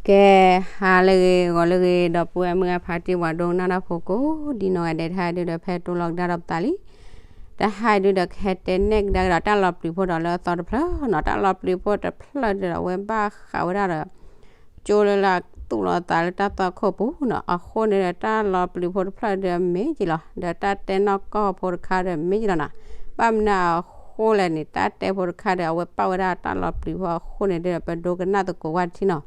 ကဲ, ဟါလၢအဂ့ၤ ဂီၤလၢအဂ့ၤ ဒီပုၢ်ဝဲၢ်မုၢ်အဖါတံၢ် ပှၤဒိကနၣ်တၢ်ဖိကိးဒ်နီၢ်ဂၤဒဲး တဟါဒုဒီး ဖဲတိလီၤကဒါဒီးပသးလံ. တဟါဒုဒီး ကဟဲတဲနဲၣ်ကဒါကဒီး တၢ်လီၤပျံၤဖိဒီးလၢအသီတဖျၢၣ်နီၤ. တၢ်လီၤပျံၤဖိတဖျၢၣ်ဒုဒီး အဝဲဘၣ်ဃးဝဲဒၣ်ဒီး ကၠိလၢလၢသူၣ်လီၤသးလၢတၢ်သွၣ်ခိၣ်ပူၤနီၤ. အဃိန့ၣ်ဒီး တၢ်လီၤပျံၤဖိတဖျၢၣ်ဒီးမ့ၢ်က့ၤလီၤ. ဒီးတၢ်တဲနီၢ်ကီၢ်ဖိတခါဒီးမ့ၢ်က့ၤလီၤနီၤ. ဘၣ်မနုၤအဃိလဲၣ်န့ၣ် တၢ်တဲဖိတခါဒီး အဝဲပာ်ဝဲဒၣ်တၢ်လီၤပျံၤဖိအဃိန့ၣ်ဒီး ပဒိကနၣ်သကိးဝဲတထံၣ်နီၤ.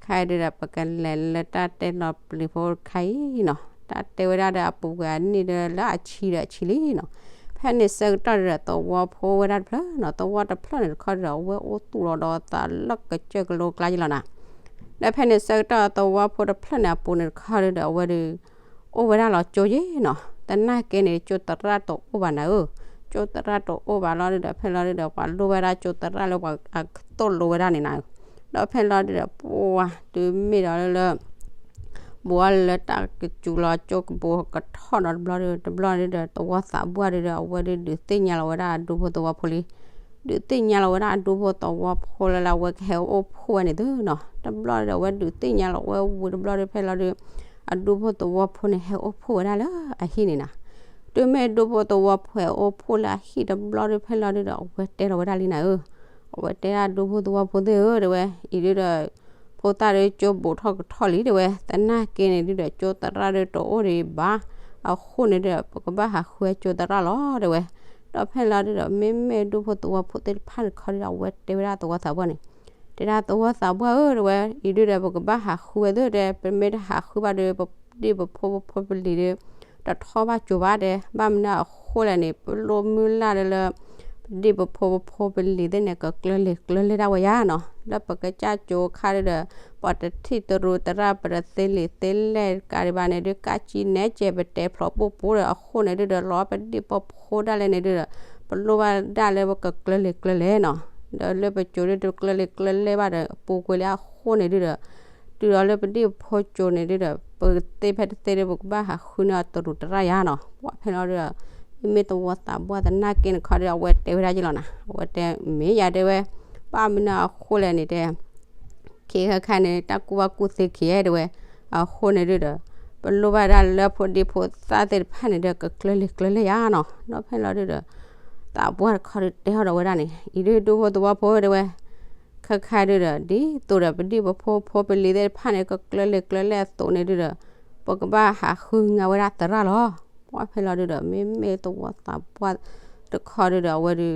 ခဲအံၤဒုဒီး ပကလဲၤလၢတၢ်တဲလီၤပျံၤဖိတခါအံၤနီၤ. တၢ်တဲဝဲဒၣ်ဒီး အပူၤကွံာ်အနံၣ်ဒီးလၢအဆံဒီးအဆံလံနီၤ. ဖဲန့ၣ်ဆၢကတီၢ်ဒုဒီး သဝီဖိဝဲဒၣ်တဖျၢၣ်နီၤ. သဝီတဖျၢၣ်န့ၣ်တခီဒုဒီး အဝဲအိၣ်သူၣ်လီၤဒီးသးလၢကစၢၢ်ကလိကျါယလီၤနီၤ. ဒီးဖဲန့ၣ်ဆၢကတီၢ် သဝီဖိတဖျၢၣ်န့ၣ်အပူၤန့ၣ်တခီဒုဒီး အဝဲဒု အိၣ်ဝဲဒၣ်လီၤကၠိယ့ၣ်နီၤ. သနာ်က့န့ၣ် ကၠိသရၣ်တအိၣ်ဘၣ်နၤဧၢ. ကၠိသရၣ်တအိၣ်ဘၣ်လီၤဒုဒီး ဖဲလီၤဒုဒီး ပှၤလိၣ်ဝဲဒၣ်ကၠိသရၣ်လၢပှၤအသိၣ်လိဝဲဒၣ်န့ၣ်နၤဧၢ. ဒီးဖဲလီၤဒုဒီး ပှၤတုၤမ့ၢ်ဒီးလၢ ဘူးအီၤလၢတၢ်ကစူၤလီၤကၠိကဘူးကထီၣ်ဒီးတဘျီဒု တဘျီဒုဒီး သဝီသးပှၢ်ဒုဒီး အဝဲဒုဒုးသ့ၣ်ညါလီၤဝဲဒၣ်အဒူဖိသဝီဖိလံ. ဒုးသ့ၣ်ညါလီၤဝဲဒၣ်အဒူဖိသဝီဖိလၢလၢအဝဲကဟဲအိၣ်ဖှိၣ်ဝဲန့ၣ်သုနီၤ. တဘျီဒုဒီး အဝဲဒုးသ့ၣ်ညါလီၤဝဲဝံၤတဘျီဒု ဖဲလီၤဒု အဒူဖိသဝီဖိန့ၣ်ဟဲအိၣ်ဖှိၣ်ဝဲဒၣ်လၢအဟံၣ်န့ၣ်နၤ. တုၤမ့ၢ်ဒူဖိသဝီဖိဟဲအိၣ်ဖှိၣ်လၢအဟံၣ်တဘျီဒု ဖဲလီၤဒုဒီး အဝဲတဲလီၤဝဲဒၣ်လံနၤဧၢ. အဝဲတဲဒၣ်ဒူဖိသဝီဖိသ့ၣ်ဧၢ တဲဝဲ, အံၤဒုဒီး ဖိသၣ်ဒုကၠိဘူးထီၣ်ကထီၣ်လံ တဲဝဲ, သနာ်က့န့ၣ်ဒုဒီး ကၠိသရၣ်ဒုတအိၣ်ဒံးဘၣ်. အဃိန့ၣ်ဒုဒီး ပကဘၣ်ဟးဃုကၠိသရၣ်လီၤ တဲဝဲ. ဒီးဖဲလီၤဒုဒီး မ့မ့ၢ်ဒူဖိသဝီဖိသ့ၣ်တဖၣ်န့ၣ်တခီဒုဒီး အဝဲတဲဝဲဒၣ်သဝီသးပှၢ်န့ၣ်, တဲဒၣ်သဝီသးပှၢ်ဧၢ တဲဝဲ, အံၤဒုဒီး ပကဘၣ်ဟးဃုဝဲသ့ၣ်တဲ, ပမ့ၢ်တဟးဃုဘၣ်ဒီး ပဒ့ၣ်ပဖိဖိပလံၤဒီး တထီၣ်ဘၣ်ကၠိဘၣ်တဲ, ဘၣ်မနုၤအဃိလဲၣ်န့ၣ် ပလိၣ်မုၢ်လၢ်ဒီးလၢ ပဒ့ၣ်ပဖိပဖိပလံၤသ့ၣ်န့ၣ် ကကျၢၤလံာ်ကျၢၤလဲၢ်ဒၣ်ဝဲယါနီၤ. လၢပကစၢ်ကၠိအခါဒုဒီး ပှၤတထံၣ်တရူးသရၣ် ပတသ့လံာ်သ့လဲၢ်ကးဒံးဘၣ်န့ၣ်ဒု ကးကံနဲကဲး ပတဲဖျိးပိၢ်ပိၢ်ဒီး အဃိန့ၣ်ဒုဒီး လီၤပဒ့ၣ်ပဖိဒၣ်လဲာ်န့ၣ်ဒုဒီး ပလိၣ်ဘၣ်ဒၣ်လၢပကကျၢၤလံာ်ကျၢၤလဲၢ်နီၤ. ဒီးလၢပကၠိဒုတကျၢၤလံာ်ကျၢၤလဲၢ်ဘၣ်ဒီး အပူၤကွံာ်လၢအဃိန့ၣ်ဒုဒီး တုၤဒီးလၢပဒ့ၣ်ဖိကၠိန့ၣ်ဒုဒီး ပသ့ဖဲတသ့ဒီး ပကဘၣ်ဟးဃုန့ၢ်အတရူးသရၣ်ယါနီၤ. ပှၤဖဲလီၤဒုဒီး မ့မ့ၢ်သဝီသးပှၢ်သနာ်က့န့ၣ်တခီဒီး အဝဲတဲဝဲဒၣ်ယလီၤနၤ. အဝဲတဲမ့ၢ်ယါတဲဝဲ, ဘၣ်မနုၤအဃိလဲၣ်န့ၣ်တဲ ခဲခါခါန့ၣ် တၢ်ကူၣ်ဘၣ်ကူၣ်သ့ခံဧါတဲဝဲ, အဃိန့ၣ်ဒုဒီး ပလိၣ်ဘၣ်ဒၣ်လၢဖိဒ့ဖိသၣ်သ့ၣ်တဖၣ်န့ၣ်ဒီး ကကျၢၤလံာ်ကျၢၤလဲၢ်ယါနီၤ. ဒီးဖဲလီၤဒုဒီး သးပှၢ်တခီဒုတဲထီၣ်ဒီးဝဲဒၣ်န့ၣ် အံၤဒုဒူဖိသဝီဖိတဲဝဲ, ခါခါဒုဒီး ဒ်သိးဒီးပဒ့ၣ်ပဖိဖိပလံၤသ့ၣ်တဖၣ်န့ၣ် ကကျၢၤလံာ်ကျၢၤလဲၢ်အသိးန့ၣ်ဒုဒီး ပကဘၣ်ဟးဃုငါဝဲဒၣ်သရၣ်လီၤ. ပှၤဖဲလီၤဒုဒီး မ့မ့ၢ်သဝီသးပှၢ်တခီဒုဒီး အဝဲဒု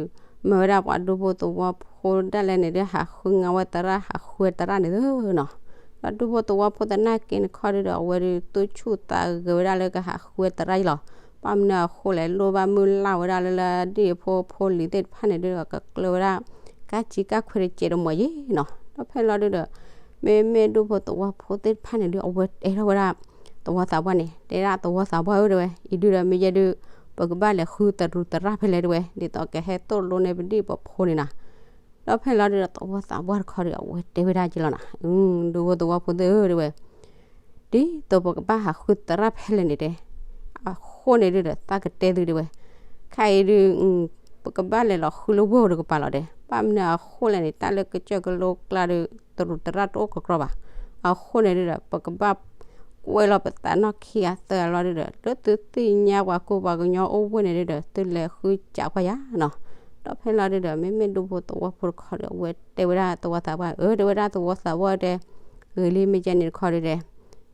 မၢဝဲဒၣ်ပှၤဒူဖိသဝီဖိဒၣ်လဲာ်န့ၣ်ဒု ဟးဃုငါဝဲသရၣ် ဟးဃုဝဲသရၣ်န့ၣ်သုနီၤ. ဒီးဒူဖိသဝီဖိသနာ်က့န့ၣ်တခီဒုဒီး အဝဲဒု သူၣ်ဆူၣ်သးဂဲၤဝဲဒၣ်လၢကဟးဃုဝဲသရၣ်ယလီၤ. ဘၣ်မနုၤအဃိလဲၣ် လိၣ်ဘၣ်မုၢ်လၢ်ဝဲဒၣ်လၢလၢဒ့ၣ်ဖိဖိလံၤသ့ၣ်တဖၣ်န့ၣ်ဒုဒီး ကကျၢၤဝဲဒၣ် ကးကံကးခွဲးတစဲးတမီၤယါနီၤ. ဒီးဖဲလီၤဒုဒီး မ့မ့ၢ်ဒူဖိသဝီဖိသ့ၣ်တဖၣ်န့ၣ်ဒု အဝဲတဲထီၣ်ဝဲဒၣ် သဝီသးပှၢ်န့ၣ် တဲဒၣ်သဝီသးပှၢ်ဧၢ တဲဝဲ, အံၤဒုဒီးမ့ၢ်ယဲဒု ပကဘၣ်လဲၤဃုတရူးသရၣ်ဖဲလဲၣ်တဲဝဲ, ဒ်သိးကဟဲသိၣ်လိန့ၢ်ပဒ့ၣ်ပဖိန့ၣ်နီၤ. ဒီးဖဲလီၤဒုဒီး သဝီသးပှၢ်တခီဒု အဝဲတဲဝဲဒၣ်ယလီၤနၤ, ဒူဖိသဝီဖိသ့ၣ်ဧၢ တဲဝဲ ဒ်သိးပကဘၣ်ဟးဃုသရၣ်ဖဲလဲၣ်န့ၣ်တဲ, အဃိန့ၣ်ဒုဒီး သးကတဲသုတဲဝဲ, ခဲအံၤဒု ပကဘၣ်လဲၤလီၤဃုလၢဝ့ၢ်အိၣ်တကပၤလီၤတဲ, ဘၣ်မနုၤအဃိလဲၣ်န့ၣ် တၢ်လၢကစၢၢ်ကလိကျါဒု တရူးသရၣ်တအိၣ်ကကြီဘၣ်. အဃိန့ၣ်ဒုဒီး ပကဘၣ်ကွဲးလီၤပသးနီၢ်ခံဂၤသၢဂၤလီၤဒုဒီး လၢသုသ့ၣ်ညါပှၤကူပှၤကညီအိၣ်ဝ့ၢ်န့ၣ်ဒုဒီး သုလဲၤဃုစးကွၢ်ယါနီၤ. ဒီးဖဲလီၤဒုဒီး မ့မ့ၢ်ဒူဖိသဝီဖိတခီဒီး အဝဲတဲဝဲဒၣ်သဝီသးပှၢ်ဧၢ တဲဝဲဒၣ်သဝီသးပှၢ်တဲ, ဂ့ၤလံမ့ၢ်ကဲန့ၣ်တခီဒုဒီး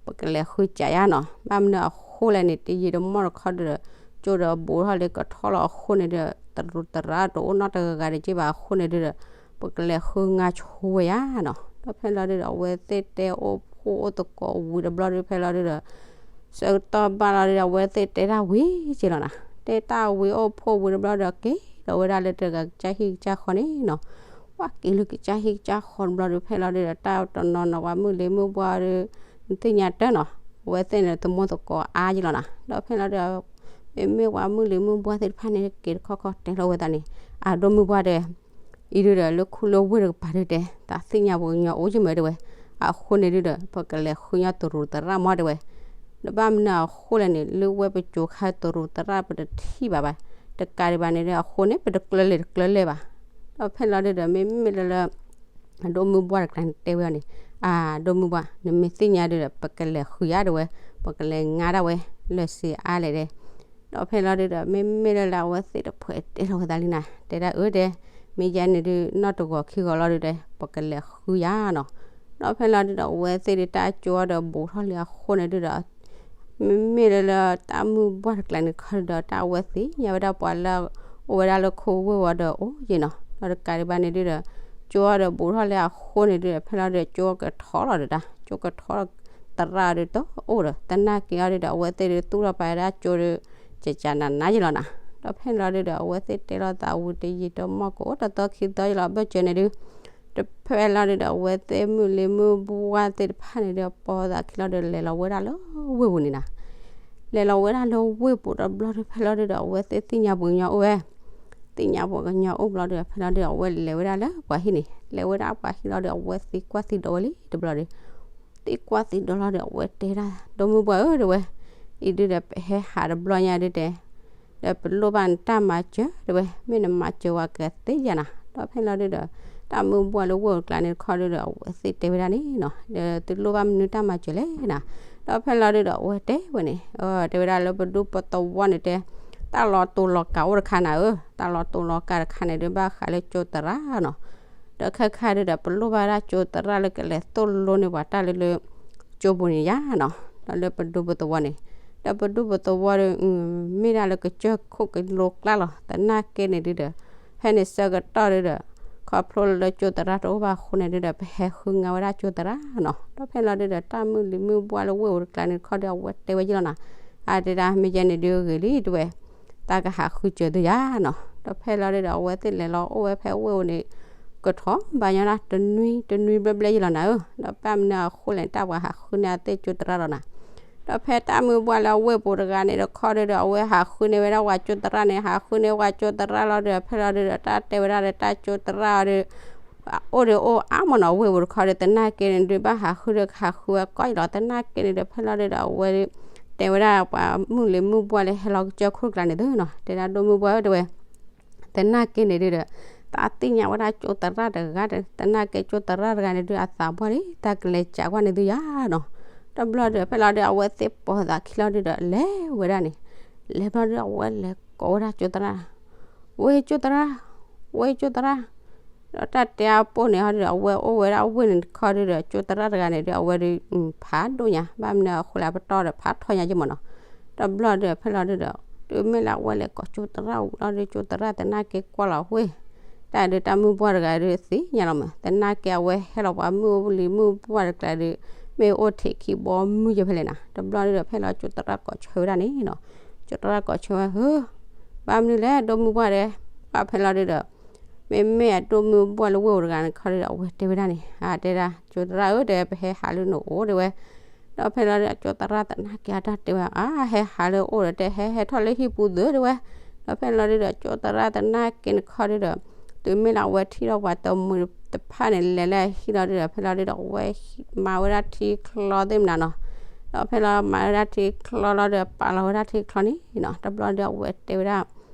ပကလဲၤဃုစးယါနီၤ. ဘၣ်မနုၤအဃိလဲၣ်န့ၣ် တယံာ်တမီၢ်တခီဒုဒီး ကၠိဒီးဘူးထီၣ်လၢကထီၣ်လီၤအဃိန့ၣ်ဒီး တရူးသရၣ်တအိၣ်နီတဂၤဂၤတက့ၢ်ဘၣ်အဃိန့ၣ်ဒုဒီး ပကလဲၤဃုငါဆိဝဲယါနီၤ. ဒီးဖဲလီၤဒုဒီး အဝဲသ့ၣ်တဲအိၣ်ဖှိၣ်အိၣ်သကိးဝံၤတဘျီဒု ဖဲလီၤဒုဒီး ဆၢကတီၢ်ဘၣ်လီၤဒုဒီး အဝဲသ့ၣ်တဲတၢ်ဝံၤက့ၤလီၤနၤ. တဲတၢ်ဝံၤအိၣ်ဖှိၣ်ဝံၤတဘျီဒီး က့ၤဒီးဝဲဒၣ်လၢတဂၤကစၢ်ဟံၣ်ကစၢ်ဃီန့ၣ်နီၤ. ပှၤက့ၤလၢကစၢ်ဟံၣ်ကစၢ်ဃီတဘျီဒု ဖဲလီၤဒုဒီး တၢ်တနီၤနီၤပှၤမုၢ်လံၤမုၢ်ဘှါဒီး နသ့ၣ်ညါတၢ်နီၤ, အဝဲသ့ၣ်န့ၣ် သမူသကိးအါက့ၤလီၤနၤ. ဒီးဖဲလီၤဒုဒီး မ့မ့ၢ်ပှၤမုၢ်လံၤမုၢ်ဘှါသ့ၣ်တဖၣ်န့ၣ် က့ၤတခီခီတဲလီၤဝဲသးန့ၣ် အဒိၣ်မုၢ်ဘှါဒီး အံၤဒုဒီး လၢခူလၢဝ့ၢ်တကပၤဒုတဲ တၢ်သ့ၣ်ညါပှၤကညီအိၣ်က့ၤမးတဲဝဲ, အဃိန့ၣ်ဒုဒီး ပကလဲၤဃုညီတရူးသရၣ်မးတဲဝဲ. ဒီးဘၣ်မနုၤအဃိလဲၣ်န့ၣ် လၢဝဲပကၠိခါတရူးသရၣ်ပတထံၣ်ဘၣ်ဘၣ်, တကးဒံးဘၣ်န့ၣ်ဒီး အဃိန့ၣ် ပတကျၢၤလံာ်တကျၢၤလဲၢ်ဘၣ်. ဒီးဖဲလီၤဒုဒီး မ့မ့ၢ်လၢလၢ အဒိၣ်မုၢ်ဘှါတကျါန့ၣ်တဲဝဲအီၤန့ၣ် အဒိၣ်မုၢ်ပှၢ် နမ့ၢ်သ့ၣ်ညါဒုဒီး ပကလဲၤဃုယၤတဲဝဲ, ပကလဲၤငါဒၣ်ဝဲ လၢစံးအါလဲၣ်ဒဲး. ဒီးဖဲလီၤဒုဒီး မ့မ့ၢ်လၢလၢအဝဲသ့ၣ်တဖှဲးတဲလီၤဝဲသးလံနၤ, တဲဒၣ်အၢတဲ, မ့ၢ်ယဲန့ၣ်ဒု နီၢ်တဂီၤခံဂီၤလီၤဒုဒီး ပကလဲၤဃုယၤနီၤ. ဒီးဖဲလီၤဒုဒီး အဝဲသ့ၣ်ဒုတၢ်ကၠိဒီးဘူးထီၣ်လံအဃိန့ၣ်ဒုဒီး မ့မ့ၢ်လၢလၢတၢ်မုၢ်ပှၢ်တကျါန့ၣ်ခီဒုဒီး တၢ်အဝဲသ့ၣ်ညါဝဲဒၣ်ပှၤလၢ အိၣ်ဝဲဒၣ်လၢခိဝ့ၢ်ဝီဒီးအိၣ်ယ့ၣ်နီၤ. ဒီးတကးဒံးဘၣ်န့ၣ်ဒုဒီး ကၠိဒီးဘူးထီၣ်လံအဃိန့ၣ်ဒုဒီး ဖဲလီၤဒုဒီး ကၠိကထီလီၤဒုတၢ်, ကၠိကထီ သရၣ်ဒုတအိၣ်ဒီး သနာ်က့အီၤဒုဒီး အဝဲသ့ၣ်ဒုသူၣ်ထီၣ်ပာ်ဝဲဒၣ်ကၠိဒု ကကနးနးယ့ၣ်လီၤနၤ. ဒီးဖဲလီၤဒုဒီး အဝဲသ့ၣ်တဲလီၤသးဝံၤတယံာ်တမီၢ်ကအိၣ်တသီခံသီယ့ၣ်လီၤ ဘၢၣ်စၢၤန့ၣ်ဒု တဖဲလီၤဒုဒီး အဝဲသ့ၣ်မုၣ်လံၤမုၣ်ပှၢ်သ့ၣ်တဖၣ်န့ၣ်ဒု ပိာ်သးခံလီၤဒု လဲၤလီၤဝဲဒၣ်လၢဝ့ၢ်ပူၤန့ၣ်နၤ. လဲၤလီၤဝဲဒၣ်လၢဝ့ၢ်ပူၤတဘျီဒု ဖဲလီၤဒုဒီး အဝဲသ့ၣ်သ့ၣ်ညါပှၤကညီအိၣ်ဝဲ, သ့ၣ်ညါပှၤကညီအိၣ်ဘျီဒု ဖဲလီၤဒုဒီး အဝဲလဲၤဝဲဒၣ်လၢပှၤဟံၣ်န့ၣ်, လဲၤဝဲဒၣ်ပှၤဟံၣ်လီၤဒု အဝဲသံကွၢ်သံဒိးဝဲလံတဘျီဒု သံကွၢ်သံဒိးလီၤဒီး အဝဲတဲဒၣ် ဒိၣ်မုၢ်ပှၢ်ဧၢ တဲဝဲ, အံၤဒုဒီး ပဟဲဟးတဘျီညါဒုတဲ, ဒီးပလိၣ်ဘၣ်နတၢ်မၤစၢၤ တဲဝဲ, မ့ၢ်နမၤစၢၤဝဲကသ့ယၤနၤ. ဒီးဖဲလီၤဒုဒီး တၢ်မုၢ်ပှၢ်လၢဝ့ၢ်အိၣ်တကျါန့ၣ်တခီဒုဒီး အဝဲသ့ၣ်တဲဝဲဒၣ်န့ၣ်နီၤ, ဒီးသုလိၣ်ဘၣ်မနုၤတၢ်မၤစၢၤလဲၣ်နၤ. ဒီးဖဲလီၤဒုဒီး အဝဲတဲဝဲန့ၣ်, တဲဝဲဒၣ်လၢပဒူပသဝီန့ၣ်တဲ, တၢ်လီၤတူာ်လီၤကာ်အိၣ်တခါနၤဧၢ, တၢ်လီၤတူာ်လီၤကာ်တခါန့ၣ်ဒု ဘၣ်ဃးလၢကၠိသရၣ်နီၤ. ဒီးခဲခါဒုဒီး ပလိၣ်ဘၣ်ဒၣ်ကၠိသရၣ်လၢကလဲၤသိၣ်လိန့ၢ်ပှၤတၢ်လၢလၢ ကၠိပူၤန့ၣ်ယါနီၤ, ဒီးလၢပဒူပသဝီန့ၣ်, ဒီးပဒူပသဝီဒီး မ့ၢ်ဒၣ်လၢကစၢၢ်ခိၣ်ကလိကျါလီၤ. သနာ်က့န့ၣ်ဒုဒီး ဖဲန့ၣ်ဆၢကတီၢ်ဒုဒီး ခီဖျိလၢကၠိသရၣ်တအိၣ်ဘၣ်အဃိန့ၣ်ဒုဒီး ပဟဲဃုငါဝဲဒၣ်ကၠိသရၣ်နီၤ. ဒီးဖဲလီၤဒုဒီး တၢ်မုၢ်လံၤမုၢ်ပှၢ်လၢဝ့ၢ်အိၣ်တကျါန့ၣ်တခီဒီး အဝဲတဲဝဲယ့ၣ်လီၤနၤ, အတဲဒၣ် မ့ၢ်ယဲန့ၣ်ဒုဂ့ၤလံ တဲဝဲ, တၢ်ကဟးဃုစၢၤသုယါနီၤ. ဒီးဖဲလီၤဒုဒီး အဝဲသ့ၣ်လဲၤလီၤအိၣ်ဝဲဖဲဝ့ၢ်အိၣ်န့ၣ် ကထီၣ်ဘၣ်ညီဒၣ် တနွံ တနွံဘျဲၣ်ဘျဲၣ်ယ့ၣ်လီၤနၤဧၢ, ဒီးဘၣ်မနုၤအဃိလဲၣ်န့ၣ် တၢ်ပှၤဟးဃုန့ၢ်အသ့ၣ်ကၠိသရၣ်လီၤနၤ. ဒီးဖဲတၢ်မုၢ်ပှၢ်လၢအဝ့ၢ်ပူၤတဂၤန့ၣ်တခီဒုဒီး အဝဲဟးဃုန့ၢ်ဝဲဒၣ်ပှၤကၠိသရၣ်န့ၣ် ဟးဃုန့ၢ်ပှၤကၠိသရၣ်လီၤဒုဒီး ဖဲလီၤဒုဒီး တၢ်တဲဝဲဒၣ်ဒီးတၢ်ကၠိသရၣ်အီၤဒီး အိၣ်ဒီးအိၣ်အါမးနီၤ ဝ့ၢ်ပူၤတခီဒီး သနာ်က့န့ၣ်ဒု ဘၣ်ဟးဃုဒီးကဟးဃုဝဲကီယ့ၣ်လီၤ. သနာ်က့န့ၣ်ဒီး ဖဲလီၤဒုဒီး အဝဲဒု တဲဝဲဒၣ်ပှၤမုၢ်လံၤမုၢ်ပှၢ်လၢဟဲလီၤကစၢၢ်ခိၣ်တကျါန့ၣ်သုနီၤ, တဲဒၣ်ဒိၣ်မုၢ်ပှၢ်ဧၢ တဲဝဲ, သနာ်က့န့ၣ်ဒုဒီး သးသ့ၣ်ညါဝဲဒၣ်ကၠိသရၣ်တဂၤဒီး သနာ်က့ကၠိသရၣ်တဂၤန့ၣ်ဒု အသးပှၢ်လံ တၢ်ကလဲၤကးကွၢ်န့ၢ်သုယါနီၤ. တဘျီဒီး ဖဲလီၤဒု အဝဲသ့ၣ်ပိာ်သးခံလီၤဒုဒီး လဲၤဝဲဒၣ်န့ၣ်, လဲၤဘျီဒု အဝဲလဲၤကိးဝဲဒၣ်ကၠိသရၣ်, ဝ့ၢ်ကၠိသရၣ်, ဝ့ၢ်ကၠိသရၣ် ဒီးတၢ်တဲအပိၢ်န့ၣ်ဟီဒုဒီး အဝဲအိၣ်ဝဲဒၣ်ဝ့ၢ်န့ၣ်တခီဒုဒီး ကၠိသရၣ်တဂၤန့ၣ်ဒု အဝဲဒု ဖးဒိၣ်ညါ ဘၣ်မနုၤအဃိလဲၣ် အပတီၢ်ဒီးဖးထီၣ်ညါက့မးနီၤ. တဘျီဒု ဖဲလီၤဒုဒီး တုၤမ့ၢ်လၢအဝဲလဲၤကိးကၠိသရၣ်ဝံၤလီၤဒု ကၠိသရၣ်သနာ်က့ကွၢ်လီၤဝ့ၢ် တၢ်ဒုတၢ်မုၢ်ပှၢ်တဂၤဒုသ့ၣ်ညါလီၤမး သနာ်က့အဝဲဟဲလီၤပှၤမုၢ်လံၤမုၢ်ပှၢ်တကျါဒု မ့ၢ်အိၣ်ထံးခံဘီမုၢ်ယဲၢ်ဖဲလဲၣ်နၤ. တဘျီဒုဒီး ဖဲလီၤကၠိသရၣ်ကိးဆၢဝဲဒၣ်န့ၣ်နီၤ, ကၠိသရၣ်ကိးဆၢဝဲ ဧၢ ဘၣ်မနုၤလဲၣ် ဒိၣ်မုၢ်ပှၢ်ဒီး ဘၣ်ဖဲလီၤဒုဒီး မ့မ့ၢ်အဒိၣ်မုၢ်ပှၢ်လၢဝ့ၢ်အိၣ်တဂၤန့ၣ်တခီဒီး အဝဲတဲဝဲဒၣ်န့ၣ် အတဲဒၣ် ကၠိသရၣ်ဧၢ တဲ ပဟဲဟးလၢနအိၣ်တဲဝဲ. ဒီးဖဲလီၤဒုဒီး ကၠိသရၣ်သနာ်က့အတၢ်တဲဝဲ အါ ဟဲဟးလၢအိၣ်ဒီး တဲဟဲဟဲထီၣ်လၢဟံၣ်ပူၤသုတဲဝဲ. ဒီးဖဲလီၤဒုဒီး ကၠိသရၣ်သနာ်က့န့ၣ်တခီဒုဒီး တုၤမ့ၢ်လၢအဝဲထံၣ်ထီၣ်ပှၤတမှံၤတဖၣ်န့ၣ် လဲၤလၢဟံၣ်လီၤဒုဒီး ဖဲလီၤဒုဒီး အဝဲမၤဝဲဒၣ်ထံချီသ့ၣ်မနၤနီၤ. ဒီးဖဲလီၤမၤဝဲဒၣ်ထံချီလီၤဒုဒီး ပာ်လီၤဝဲဒၣ်ထံချီန့ၣ်နီၤ. တဘျီဒုဒီး အဝဲတဲဝဲဒၣ်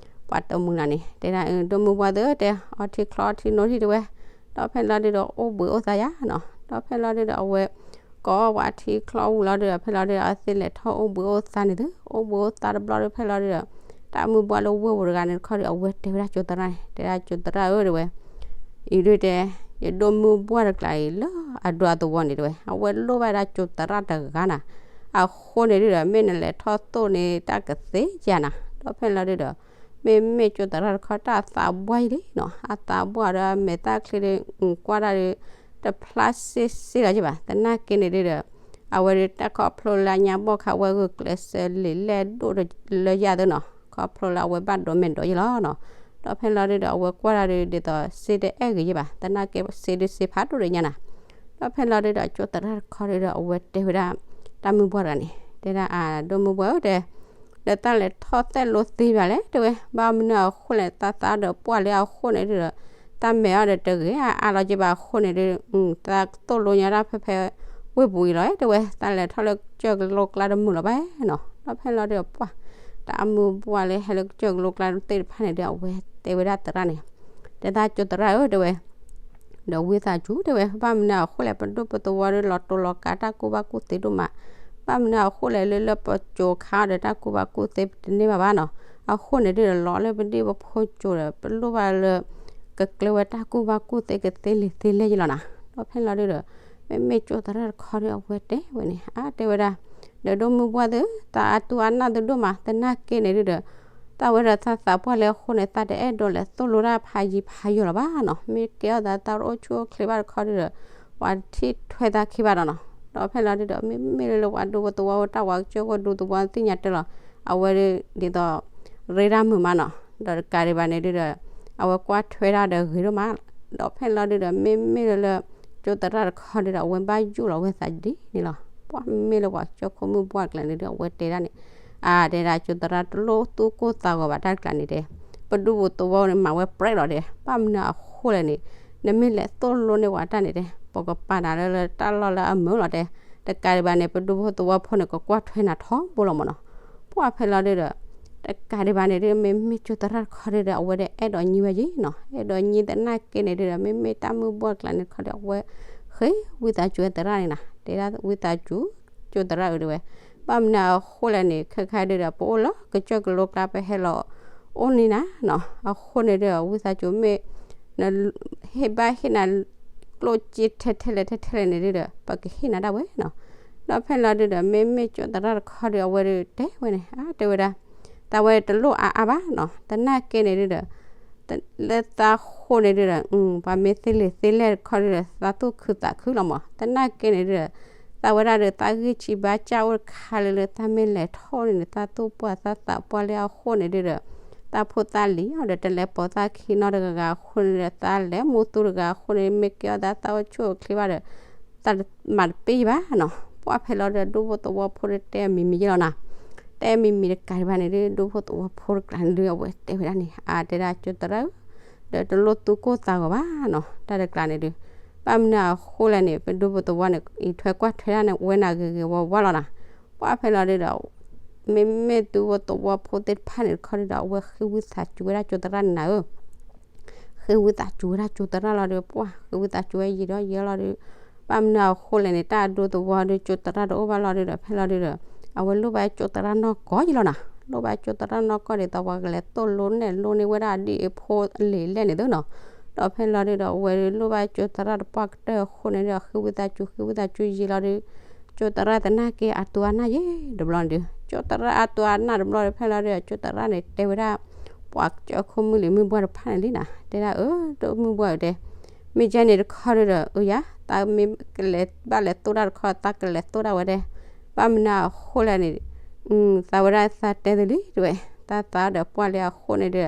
ပှၤတမှံၤနၤန့ၣ် တဲဒၣ် ဒိၣ်မုၢ်ပှၢ်သု တဲ အီထံချီအီထံနိထံၣ်တဲဝဲ. ဒီးဖဲလီၤဒုဒီး အိၣ်ဘှံးအိၣ်သါယါနီၤ. ဒီးဖဲလီၤဒုဒီး အဝဲ ကိးပှၤထံချီဝံၤလီၤဒုဒီး ဖဲလီၤဒုဒီး အဝဲသ့ၣ်လဲၤထီၣ်အိၣ်ဘှံးအိၣ်သါန့ၣ်သု အိၣ်ဘှံးအိၣ်သါတဘျီဒု ဖဲလီၤဒုဒီး တၢ်မုၢ်ပှၢ်လၢဝ့ၢ်ပူၤတဂၤန့ၣ်တခီဒီး အဝဲတဲဝဲဒၣ်ကၠိသရၣ်န့ၣ် တဲဒၣ်ကၠိသရၣ်ဧၢ တဲဝဲ အံၤဒုတဲ ယဒိၣ်မုၢ်ပှၢ်တကျါအံၤလၢအဒိၣ်အသဝီန့ၣ်တဲဝဲ အဝဲလိၣ်ဘၣ်ဒၣ်ကၠိသရၣ်တဂၤနၤ. အဃိန့ၣ်ဒုဒီး မ့ၢ်နလဲၤထီၣ်သိၣ်န့ၣ် တၢ်ကသ့ယါနၤ. ဒီးဖဲလီၤဒုဒီး မ့မ့ၢ်ကၠိသရၣ်တခီတၢ်သးပှၢ်အံၤလံနီၤ အသးပှၢ်ဒီးအမဲာ်သၣ်ချံဒီး ကွၢ်တၢ်ဒီး တဖျါစ့စ့လီၤက့ဘၣ် သနာ်က့န့ၣ်ဒုဒီး အဝဲဒုတၢ်ခီဖျိလၢညါဘီၣ်ခါဝဲဂုာ်ကျဲးစၢးလံာ်လဲၢ်ဒိၣ်လၢယၤသုနီၤ ခီဖျိလၢအဝဲဘၣ်ဒိးမဲာ်ဒိးယဲၢ်လီၤနီၤ. ဒီးဖဲလီၤဒုဒီး အဝဲကွၢ်တၢ်ဒီး ဒ်သိးစ့တအဲၣ်ဂ့ၤယဲၢ်ဘၣ် သနာ်က့စ့ဒုစ့ဖးဒိၣ်ဒီးညါနၤ. ဒီးဖဲလီၤဒုဒီး ကၠိသရၣ်တခီဒုဒီး အဝဲတဲဝဲဒၣ် တၢ်မုၢ်ပှၢ်တဂၤန့ၣ် တဲဒၣ်အဒိၣ်မုၢ်ပှၢ်ဧၢ တဲ ဒီးတၢ်လဲၤထီၣ်သဲၣ်လိသ့ဘၣ်လဲၣ် တဲဝဲ ဘၣ်မနုၤအဃိလဲၣ် တၢ်သးဒီးပှၢ်လၢအဃိန့ၣ်ဒုဒီး တၢ်မဲာ်အီၤဒီးတဂ့ၤအါအါလီၤက့ဘၣ်အဃိန့ၣ်ဒု သးသိၣ်လိညါတၢ်ဖဲဖဲဝ့ၢ်ပူၤအံၤလီၤ တဲဝဲ တၢ်လဲၤထီၣ်လၢကစၢၢ်ကလိကျါတမုာ်လီၤဘၣ်နီၤ. ဒီးဖဲလီၤဒုဒီးပှၢ် တၢ်မုၢ်ပှၢ်လၢဟဲလၢကစၢၢ်ကလိကျါသ့ၣ်တဖၣ်န့ၣ်ဒု အဝဲတဲဝဲဒၣ်သရၣ်န့ၣ် တဲဒၣ်ကၠိသရၣ်ဧၢ တဲဝဲ ဒီးဝံသးစူၤတဲဝဲ ဘၣ်မနုၤအဃိလဲၣ် ပဒိၣ်ပသဝီဒီးလီၤတိၤလီၤကးတၢ်ကူၣ်ဘၣ်ကူၣ်သ့ဒိၣ်မး, ဘၣ်မနုၤအဃိလဲၣ်လၢလၢပကိၤခါဒီးတၢ်ကူၣ်ဘၣ်ကူၣ်သ့ပတန့ၢ်ဘၣ်ဘၣ်နီၤ, အဃိန့ၣ်ဒုဒီးလီၤလၢပဒံၣ်ပဖိကိၤဒီး ပလိၣ်ဘၣ်လၢ ကကျဲဝဲတၢ်ကူၣ်ဘၣ်ကူၣ်သ့ကသ့လံာ်သ့လဲၢ်ယလီၤနီၤ, ဒီးဖဲလီၤဒုဒီး မ့မ့ၢ်ကၠိသရၣ်တခီဒီးအဝဲတဲဝဲန့ၣ် အါတဲဝဲဒၣ် ဒီးဒိၣ်မုၢ်ဘှၢ်သု သးအါတူၢ်အနၢ်သုဒိၣ်မး သနာ်က့န့ၣ်ဒုဒီး သးဝဲဒီးသးသးပှၢ်လၢအဃိန့ၣ် သးတအဲၣ်ဒိးလဲၤသိၣ်လိတၢ်ဖးယံၤဖးယီၤလီၤဘၣ်နီၤ, မ့ၢ်ကဲထီၣ်သးတၢ်အိၣ်ဆူၣ်အိၣ်ချ့ဘၣ်တခီဒုဒီး ပှၤတထံၣ်ထွဲသးခံဘၣ်ဒီးနီၤ, ဒီးဖဲလီၤဒုဒီး မ့မ့ၢ်လၢလၢပှၤဒူဖိသဝီတၢ်ဝၤကစၢၢ်ခိၣ်ဒူသဝီသ့ၣ်ညါတၢ်လီၤ, အဝဲဒ်သိး ရ့တၢ်မုာ်မးနီၤ, ဒီးတကးဒံးဘၣ်န့ၣ်ဒုဒီး အဝဲကွၢ်ထွဲတၢ်ဒီးဂ့ၤဒိၣ်မး, ဒီးဖဲလီၤဒုဒီး မ့မ့ၢ်လၢလၢ ကၠိသရၣ်တခီဒုဒီး အဝဲဘၣ်ယိၣ်လီၤဝဲသးဒ်န့ၣ်လီၤ, ပှၤမ့မ့ၢ်လၢပှၤကစၢၢ်ခိၣ်မုၢ်ဘှၢ်တကျါန့ၣ်ဒု အဝဲတဲဒၣ်န့ၣ်, အါတဲဒၣ်ကၠိသရၣ်တလိၣ်သူၣ်ကိၢ်သးဂီၤဘၣ်တၢ်တကျါန့ၣ်တဲ, ပဒူဖိသဝီန့ၣ်မၤဝဲပြဲးလီၤတဲ, ဘၣ်မနုၤအဃိလဲၣ်န့ၣ်, နမ့ၢ်လဲၤသိၣ်လိန့ၢ်ဝဲတၢ်န့ၣ်တဲ, ပကပာ်နၤလၢလၢတၢ်လီၢ်လၢအမုာ်လီၤတဲ, တကးဒံးဘၣ်န့ၣ် ပဒူဖိသဝီဖိန့ၣ် ကကွၢ်ထွဲနၤထီဘိလီၤမးနီၤ, ပှၤဖဲလီၤဒုဒီး တကးဒံးဘၣ်န့ၣ်ဒု မ့မ့ၢ်ကၠိသရၣ်တခီဒုဒီး အဝဲဒၣ်အဲၣ်ဒိးညံဝဲယံၤနီၤ, အဲၣ်ဒိးညံသနာ်က့န့ၣ်ဒုဒီး မ့မ့ၢ်တၢ်မုၢ်ဘှၢ်တကျါန့ၣ်တခီဒီး အဝဲဃ့ဝံသးစူၤဝဲသရၣ်န့ၣ်နီၤ, တဲဒၣ်ဝံသးစူၤ ကၠိသရၣ်ဧၢတဲဝဲ, ဘၣ်မနုၤအဃိလဲၣ်န့ၣ် ခဲခါဒုဒီး ပအိၣ်လၢကစၢၢ်ကလိကျါ ပဟဲလီၤအိၣ်န့ၢ်နၤနီၤ, အဃိန့ၣ်ဒုဒီး ဝံသးစူၤမ့ၢ် နဟ့ၣ်ဘၣ်ဟ့ၣ်နၤ ကျိၣ်စ့ထဲထဲလဲၣ်ထဲထဲလဲၣ်န့ၣ်ဒုဒီး ပကဟ့ၣ်နၤဒၣ်ဝဲနီၤ, ဒီးဖဲလီၤဒုဒီး မ့မ့ၢ်ကၠိသရၣ်တခီဒု အဝဲဒုတဲဝဲန့ၣ် အါတဲဝဲဒၣ် သးဝဲတလိၣ်အါအါဘၣ်နီၤ, သနာ်က့န့ၣ်ဒုဒီး လၢသးဃိန့ၣ်ဒုဒီး ပှၤမ့ၢ်သ့လံာ်သ့လဲၢ်တခီဒုဒီး သးသူၣ်ခုသးခုလီၤမး, သနာ်က့န့ၣ်ဒုဒီး သးဝဲဒၣ်ဒီး သးဂံၢ်ဆံးဘါစၢ်အိၣ်တခါလၢလၢ သးမ့ၢ်လဲၤထီၣ်န့ၣ်န့ၣ် သးသူၣ်ပှၢ်သးသးပှၢ်လၢအဃိန့ၣ်ဒုဒီး သးဖိသၣ်လံၤအီၤဒီး တလဲၤပိာ်သးခံနီတဂၤဂၤအဃိန့ၣ်ဒီး သးလဲၤမူသူတဂၤအဃိန့ၣ် မ့ၢ်ကဲအီၤသးသးအိၣ်ဆူၣ်အိၣ်ချ့ဘၣ်ဒီး သးမၤတပ့ၢ်ဘၣ်နီၤ, ပှၤဖဲလီၤဒုဒီး ဒူဖိသဝီဖိဒီးတဲအမံၤမံၤယဲလီၤနီၤ, တဲမံၤမံၤတကးဒံးဘၣ်န့ၣ်ဒု ဒူဖိသဝီဖိတကျါန့ၣ်ဒု အဝဲတဲဝဲဒၣ်န့ၣ် အါတဲဒၣ်ကၠိသရၣ်ဧၢ, ဒီးတလိၣ်သူၣ်ကိၢ်သးဂီၤဘၣ်နီၤ, တၢ်တကျါန့ၣ်ဒု ဘၣ်မနုၤအဃိလဲၣ်န့ၣ် ပဒူဖိသဝီန့ၣ် အံးထွဲကွၢ်ထွဲတၢ်န့ၣ် ဝဲနၤဂ့ၤဂ့ၤဝါဝါလီၤနီၤ, ပှၤဖဲလီၤဒုဒီး မ့မ့ၢ်ဒူဖိသဝီဖိသ့ၣ်တဖၣ်န့ၣ်တခီဒုဒီး အဝဲဃ့ဝံသးစူၤဝဲဒၣ်ကၠိသရၣ်န့ၣ်နၤဧၢ ဃ့ဝံသးစူၤဝဲဒၣ်ကၠိသရၣ်လီၤဒီး ပှၤဃ့ဝံသးစူၤဝဲယံာ်ဒီးယံာ်လီၤဒီး ဘၣ်မနုၤအဃိလဲၣ်န့ၣ် တၢ်အဒူသဝီဒု ကၠိသရၣ်တအိၣ်ဘၣ်လီၤဒုဒီး ဖဲလီၤဒုဒီး အဝဲလိၣ်ဘၣ်ကၠိသရၣ်နီၢ်ကီၢ်ယံာ်လီၤနီၤ, လိၣ်ဘၣ်ကၠိသရၣ်နီၢ်ကီၢ်ဒ်သိး ပှၤကလဲၤသိၣ်လိနဲၣ်လိန့ၢ်ဝဲဒၣ်ဒ်အဖိအလံၤလဲၣ်န့ၣ်သုနီၤ, ဒီးဖဲလီၤဒုဒီး အဝဲလိၣ်ဘၣ်ကၠိသရၣ်တပှၢ်ကတၢၢ်အဃိန့ၣ်ဒီး ဃ့ဝံသးစူၤ ဃ့ဝံသးစူၤယံာ်လီၤဒု ကၠိသရၣ်သနာ်က့အတူၢ်အနၢ်ယဲၢ်တဘျီန့ၣ်ဒု ကၠိသရၣ်အတူၢ်အနၢ်တဘျီဒီး ဖဲလီၤဒုဒီး ကၠိသရၣ်န့ၣ်တဲဝဲဒၣ် ပှၤကစၢၢ်ခိၣ်မုၢ်လံၤမုၢ်ဘှၢ်တဖၣ်န့ၣ်လံနီၤ, တဲဒၣ်အၢ ဒိၣ်မုၢ်ဘှၢ်ဧၢတဲ မ့ၢ်ယဲန့ၣ်တခီဒုဒီး အၢယၤ သးမ့ၢ်ကလဲၤဘၣ်လဲၤသိၣ်တၢ်တခီ သးကလဲၤသိၣ်ဒၣ်ဝဲဒၣ်, ဘၣ်မနုၤအဃိလဲၣ်န့ၣ် သးဝဲဒၣ်သးတဲသုလံတဲဝဲ, သးသးဒီးပှၢ်လံအဃိန့ၣ်ဒု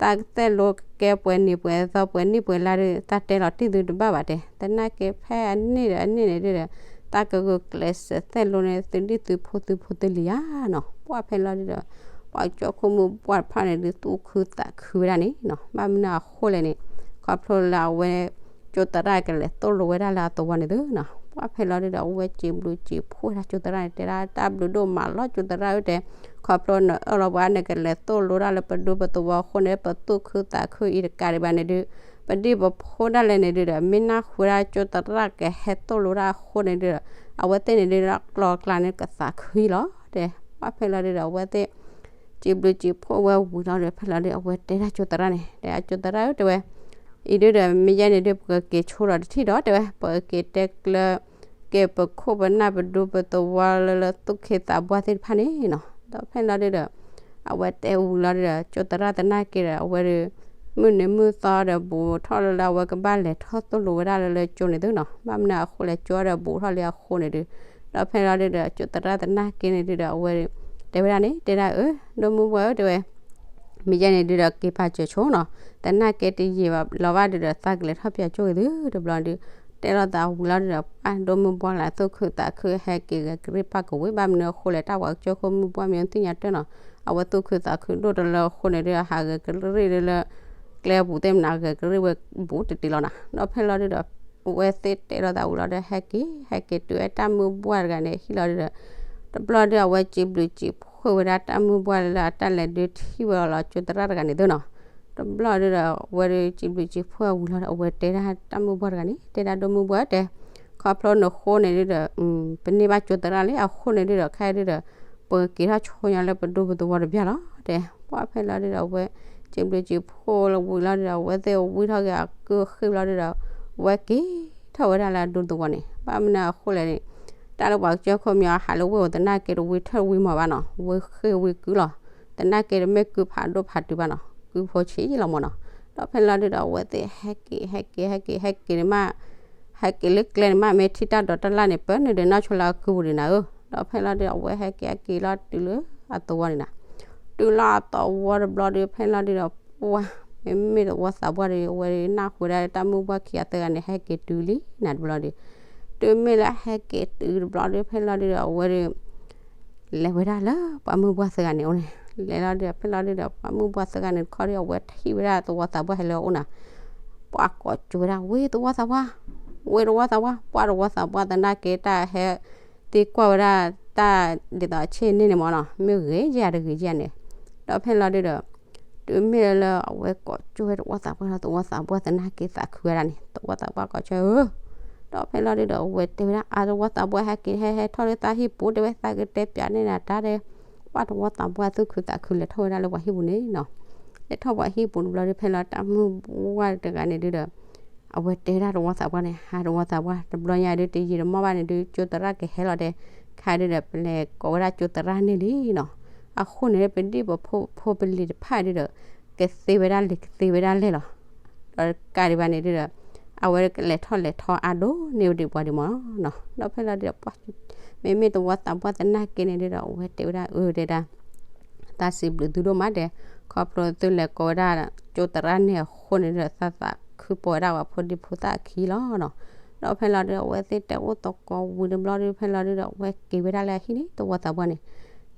သးကသဲၣ်လိကကဲပှဲၤနံၤပှဲၤသီပှဲၤနံၣ်ပှဲၤလါဒု သးတဲလီၤတံၢ်သုတဘၣ်ဘၣ်တဲ, သနာ်က့ဖဲအနံၣ်ဒီးအနံၣ်န့ၣ်ဒုဒီး သးကဂုာ်ကျဲးစၢးသဲၣ်လိန့ၢ်သုဒ်သုဖိသုဖိတလံၤဧါနီၤ, ပှၢ်ဖဲလီၤဒုဒီး ပှၤကစၢၢ်ခိၣ်မုၢ်ဘှၢ်တဖၣ်န့ၣ်ဒု သူၣ်ခုသးခုဝဲဒၣ်န့ၣ်နီၤ, ဘၣ်မနုၤအဃိလဲၣ်န့ၣ် ခီဖျိလၢအဝဲ ကၠိသရၣ်ကလဲၤသိၣ်လိဝဲဒၣ်လၢအသဝီန့ၣ်သုနီၤ, ပှၢ်ဖဲလီၤဒုဒီး အဝဲစံးဘျုးစံးဖှိၣ်ဝဲဒၣ်ကၠိသရၣ်န့ၣ် တဲဒၣ်တၢ်ဘျုးဒိၣ်မးလီၤ ကၠိသရၣ်ဧၢတဲ, ခီဖျိနအၢၣ်လီၤပှၤ နကလဲၤသိၣ်လိဒၣ်လၢပဒူပသဝီအဃိန့ၣ် ပသူၣ်ခုသးခုအံၤတကးဒံးဘၣ်န့ၣ်ဒု ပဒံၣ်ပဖိဒၣ်လဲာ်န့ၣ်ဒုဒီး မ့ၢ်နၢ်ဟူဝဲဒၣ်ကၠိသရၣ်ကဟဲသိၣ်လိတၢ်အဃိန့ၣ်ဒုဒီး အဝဲသ့ၣ်န့ၣ်ဒုဒီး ကျီၤကျါန့ၣ်ကသးခုအံၤလီၤတဲ, ပှၢ်ဖဲလီၤဒုဒီး အဝဲသ့ၣ် စံးဘျုးစံးဖှိၣ်ဝဲဝံၤလီၤဒီး ဖဲလီၤဒု အဝဲတဲဒၣ်ကၠိသရၣ်န့ၣ် တဲဒၣ်ကၠိသရၣ်ဧၢတဲဝဲ, အံၤဒုဒီး မ့ၢ်ယဲန့ၣ်ဒု ပကက့ၤဆိဒီးတထံၣ်ဒီးတဲဝဲ ပကက့ၤတဲကျၢၤ က့ၤပခိၣ်ပနၢ်ပဒူပသဝီလၢလၢသူၣ်ခ့သးဘှၢ်သ့ၣ်တဖၣ်န့ၣ်နီၤ, ဒီးဖဲလီၤဒုဒီး အဝဲတဲဝံၤလီၤဒုဒီး ကၠိသရၣ်သနာ်က့ဒီး အဝဲဒု မုၢ်နံၤမုၢ်သီဒီးဘူးထီၣ်လၢလၢအဝဲကဘၣ်လဲၤထီၣ်သိၣ်လိဝဲဒၣ်လၢလၢကၠိန့ၣ်သုနီၤ, ဘၣ်မနုၤအဃိလဲၣ် ကၠိဒီးဘူးထီၣ်လံအဃိန့ၣ်ဒု ဒီးဖဲလီၤဒုဒီး ကၠိသရၣ်သနာ်က့န့ၣ်ဒုဒီး အဝဲ တဲဝဲဒၣ်န့ၣ် တဲဒၣ်အၢ ဒိၣ်မုၢ်ဘှၢ်ဧၢတဲဝဲ မ့ၢ်ယဲန့ၣ်ဒုဒီး က့ၤပာ်စၢၤဆိနီၤ, သနာ်က့တယံာ်ဘၣ်လီၤဘၣ်ဒုဒီး သးကလဲၤထီၣ်ပၠးကၠိဂ့ၤသုတဘျီဒု တဲလိာ်သးဝံၤလီၤဒုဒီး ပှၢ်ဒိၣ်မုၢ်ဘှၢ်လၢသူၣ်ခုသးခုဟဲက့ၤဂဲၤကရံၣ်ပၢ်ကဝ့ၤ ဘၣ်မနုၤအဃိလဲၣ် တၢ်ပှၤကစၢၢ်ခိၣ်မုၢ်ဘှၢ်မ့ၢ်သ့ၣ်ညါတၢ်နီၤ, အဝဲသူၣ်ခုသးခုဒိၣ်တလၢအဃိန့ၣ်ဒု ဟးဂဲၤကရံၣ်ဒုလၢ ကျဲအပူၤသ့ၣ်မနုၤ ဂဲၤကရံၣ်ဝဲဘူးတတ့ၢ်လီၤနီၤ, ဒီးဖဲလီၤဒုဒီး အဝဲသ့ၣ်တဲလိာ်သးဝံၤလီၤဒီး ဟဲက့ၤ ဟဲက့ၤတုၤဝဲတၢ်မုၢ်ဘှၢ်တဂၤန့ၣ် ဟံၣ်လီၤဒုဒီး တဘျီဒု အဝဲစံးဘျုးစံးဖှိၣ်ဝဲဒၣ်တၢ်မုၢ်ဘှၢ်လၢအတၢ်လဲၤဒုးထံၣ်ဝဲအီၤလီၤ ကၠိသရၣ်တဂၤန့ၣ်သုနီၤ တဘျီဒုဒီး အဝဲဒုးစံးဘျုးစံးဖှိၣ်ဝံၤလီၤဒီး အဝဲတဲဒၣ်တၢ်မုၢ်ဘှီၣ်တဂၤန့ၣ် တဲဒၣ်ဒိၣ်မုၢ်ဘှီၣ်တဲ, ခီဖျိနဃိန့ၣ်ဒုဒီး ပန့ၢ်ဘၣ်ကၠိသရၣ်လံအဃိန့ၣ်ဒုဒီး ခဲဒုဒီး ပက့ၤထီၣ်ဆိညါလၢပဒူပသဝီတဘျီလီၤတဲ. ပှၢ်ဖဲလီၤဒုဒီး အဝဲစံးဘျုးစံးဖှိၣ်လီၤဝံၤလီၤဒုဒီး အဝဲသ့ၣ်ဝံထီၣ်က့ၤအကုၢ်အဃ့ၢ်ဘျီဒုဒီး အဝဲက့ၤထီၣ်ဝဲဒၣ်လၢအဒူသဝီန့ၣ် ဘၣ်မနုၤအဃိလဲၣ်န့ၣ် တၢ်လၢပှၤကစၢၢ်ခိၣ်မံၤအီၤ ဟးလၢဝ့ၢ်အိၣ်သနာ်က့တဝံထၢၣ်ဝံမီၤဘၣ်နီၤ, ဝံဃ့ၢ်ဝံကုၢ်လီၤ. သနာ်က့တမ့ၢ်ကုၢ်ဖးဒိၣ်ဖးတုၤဘၣ်နီၤ, ကုၢ်ဖိဆံးလီၤမီၤနီၤ. ဒီးဖဲလီၤဒုဒီး အဝဲသ့ၣ်ဟဲက့ၤ ဟဲက့ၤ ဟဲက့ၤ ဟဲက့ၤန့ၣ်မး ဟဲက့ၤလၢကျဲန့ၣ်မး မ့ၢ်ထံၣ်တၢ်ဒိးတၢ်လၢ်န့ၣ် ပၢနုာ်ဒီးနီၢ်ဆိလၢအကုၢ်ပူၤဒံးနၤဧၢ. ဒီးဖဲလီၤဒုဒီး အဝဲဟဲက့ၤဟဲက့ၤလီၤတုၤလၢအသဝီန့ၣ်နၤ, တုၤလီၤအသဝီတဘျီဒု ဖဲလီၤဒုဒီး ပှၢ် မ့မ့ၢ်သဝီသးပှၢ်ဒီး အဝဲနၢ်ဟူဝဲဒၣ်တၢ်မုၢ်ဘှီၣ်ခံဂၤသၢဂၤန့ၣ် ဟဲက့ၤတုၤလံနၤတဘျီဒု, တုၤမ့ၢ်လၢဟဲက့ၤတုၤတဘျီဒု ဖဲလီၤဒုဒီး အဝဲဒုး လဲၤဝဲဒၣ်လၢပှၤမုၢ်ဘှီၣ်သၢဂၤန့ၣ်အိၣ်န့ၣ်, လဲၤလီၤဒုဒီး ဖဲလီၤဒုဒီး ပှၤမုၢ်ဘှီၣ်သၢဂၤန့ၣ်တခီဒု အဝဲထံၣ်ဝဲဒၣ်သဝီသးပှၢ်ဟဲလၢအအိၣ်နၤ, ပှၤကိးကၠိဝဲဒၣ် ဝ့ၢ်သဝီသးပှၢ်, ဝ့ၢ်သဝီသးပှၢ်, ပှၢ်သဝီသးပှၢ် သနာ်က့တၢ်ဟဲ သံကွၢ်ဝဲဒၣ်တၢ်ဒ်သိးအဆ့ၣ်န့ၣ်န့ၣ်မီၤနီၤ, မ့ၢ်ဂ့ၤယၤတဂ့ၤယၤန့ၣ်, ဒီးဖဲလီၤဒုဒီး တုၤမ့ၢ်လၢအဝဲကိးကၠိဝဲသဝီသးပှၢ်ဒီး သဝီသးပှၢ်သနာ်က့သးခုဝဲဒၣ်န့ၣ် သဝီသးပှၢ်ကိးကၠိဧၢ, ဒီးဖဲလီၤဒုဒီး အဝဲတဲဝဲဒၣ် အါ သဝီသးပှၢ် ဟဲက့ၤဟဲဟဲထီၣ်လၢသးဟံၣ်ပူၤ တဲဝဲ သးကတဲပၠးန့ၢ်နၤတၢ်ဒဲး, ပှၢ်သဝီသးပှၢ်သူၣ်ခုသးခုလဲၤထီၣ်ဝဲဒၣ်လၢပှၤဟံၣ်ပူၤန့ၣ်နီၤ, လဲၤထီၣ်ပှၤဟံၣ်ပူၤတဘျီဒု ဖဲလီၤတၢ်မုၢ်ဘှီၣ်တဂၤန့ၣ်ဒုဒီး အဝဲတဲဒၣ်သဝီသးပှၢ်န့ၣ် ဟါ သဝီသးပှၢ် တဘျီညါဒု တယံာ်တမီၢ်ဘၣ်န့ၣ်ဒု ကၠိသရၣ်ကဟဲလီၤတဲ, ခါဒုဒီး ပလဲၤကိးဝဲဒၣ်ကၠိသရၣ်န့ၣ်လံနီၤ, အဃိန့ၣ် ပဒံၣ်ပဖိပလံၤတဖၣ်ဒုဒီး ကသ့ဝဲဒၣ်လံာ်ကသ့ဝဲဒၣ်လဲၢ်လီၤ, ဒီးတကးဒံးဘၣ်န့ၣ်ဒုဒီး အဝဲကလဲၤထီၣ်လဲၤထီအါဒိၣ်န့ၢ်ဝဲဒံးပှၤဒံးမီၤနီၤ, ဒီးဖဲလီၤဒုဒီး ပှၢ် မ့မ့ၢ်သဝီသးပှၢ်သနာ်က့န့ၣ်ဒုဒီး အဝဲတဲဝဲဒၣ်အၢတဲဒၣ် တၢ်စံးဘျုးသုဒိၣ်မးဒဲး, ခီဖျိသုလဲၤကိးဝဲဒၣ်ကၠိသရၣ်န့ၣ်အဃိန့ၣ်ဒီး သးသးခုပိာ်ဝဲဒၣ်ပှၤဖိဒံဖိသၣ်အခံလီၤနီၤ, ဒီးဖဲလီၤဒုဒီး အဝဲသ့ၣ်တဲအိၣ်သကိးဝံၤတဘျီဒု ဖဲလီၤဒုဒီး အဝဲက့ၤဝဲဒၣ်လၢအဟံၣ်န့ၣ် သဝီသးပှၢ်န့ၣ်,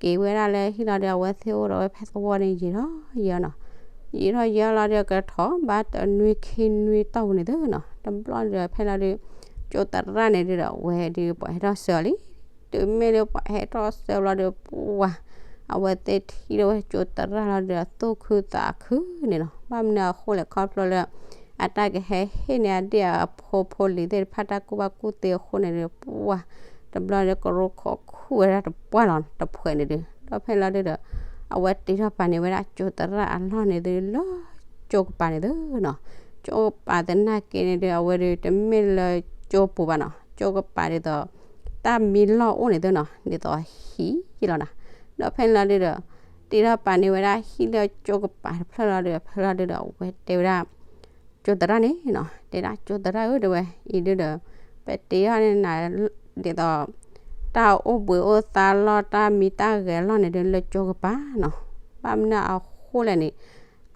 က့ၤဝဲဒၣ်လၢအဟံၣ်လီၤဒု အဝဲသ့ၣ်အိၣ်ဒီးဝဲဖဲသဝီန့ၣ် ယံာ်ထီၣ်ယံာ်အီၤနီၤ, ယံာ်ထီၣ်ယံာ်အီၤလီၤဒု ကထီၣ်ဘၣ်တနွံခံနွံတီၢ်ပူၤန့ၣ်သုနီၤ, တဘျီဒုဒီး ဖဲလီၤဒု ကၠိသရၣ်န့ၣ်ဒုဒီး အဝဲဒု ပှၤဟဲထီၣ်ဆှၢအီၤလံ, တုၤမ့ၢ်လၢပှၤဟဲထီၣ်ဆှၢဘျီဒု ပှၢ် အဝဲသ့ၣ်ထံၣ်လၢဝဲကၠိသရၣ်လီၤဒုဒီး သူၣ်ခုသးခုန့ၣ်နီၤ, ဘၣ်မနုၤအဃိလဲၣ် ခီဖျိလၢ အတၢ်ကဟဲဟ့ၣ်န့ၢ်အဒံၣ်အဖိဖိလံၤသ့ၣ်တဖၣ် တၢ်ကူၣ်ဘၣ်ကူၣ်သ့အဃိန့ၣ်ဒု ပှၢ် တဘျီဒု ကရိခိးခူၣ်ဝဲဒၣ်တပှၢ်လီၤ တဖှဲးန့ၣ်ဒု, ဒီးဖဲလီၤဒုဒီး အဝဲတ့ထီၣ်ပာ်န့ၢ်ဝဲဒၣ်ကၠိသရၣ်အလီၢ်န့ၣ်ဒု လၢကၠိကပၤန့ၣ်သုနီၤ, ကၠိကပၤသနာ်က့န့ၣ်ဒု အဝဲဒု တမ့ၢ်လၢကၠိပူၤဘၣ်နီၤ, ကၠိကပၤဒ်သိး တၢ်မံလီၢ်အိၣ်န့ၣ်သုနီၤ, ဒ်သိးဟံၣ်လီၤနီၤ, ဒီးဖဲလီၤဒုဒီး တ့ထီၣ်ပာ်န့ၢ်ဝဲဒၣ်ဟံၣ်လၢကၠိကပၤတဖျၢၣ်လီၤဒုဒီး ဖဲလီၤဒုဒီး အဝဲတဲဝဲဒၣ် ကၠိသရၣ်န့ၣ်နီၤ, တဲဒၣ်ကၠိသရၣ်ဧၢ တဲဝဲ အံၤဒုဒီး ပတ့ထီၣ်န့ၢ်နၤ ဒ်သိး တၢ်အိၣ်ဘှံးအိၣ်သါလီၢ် တၢ်မံတၢ်ဂဲၤလီၢ်န့ၣ်ဒု လၢကၠိကပၤနီၤ, ဘၣ်မနုၤအဃိလဲၣ်န့ၣ်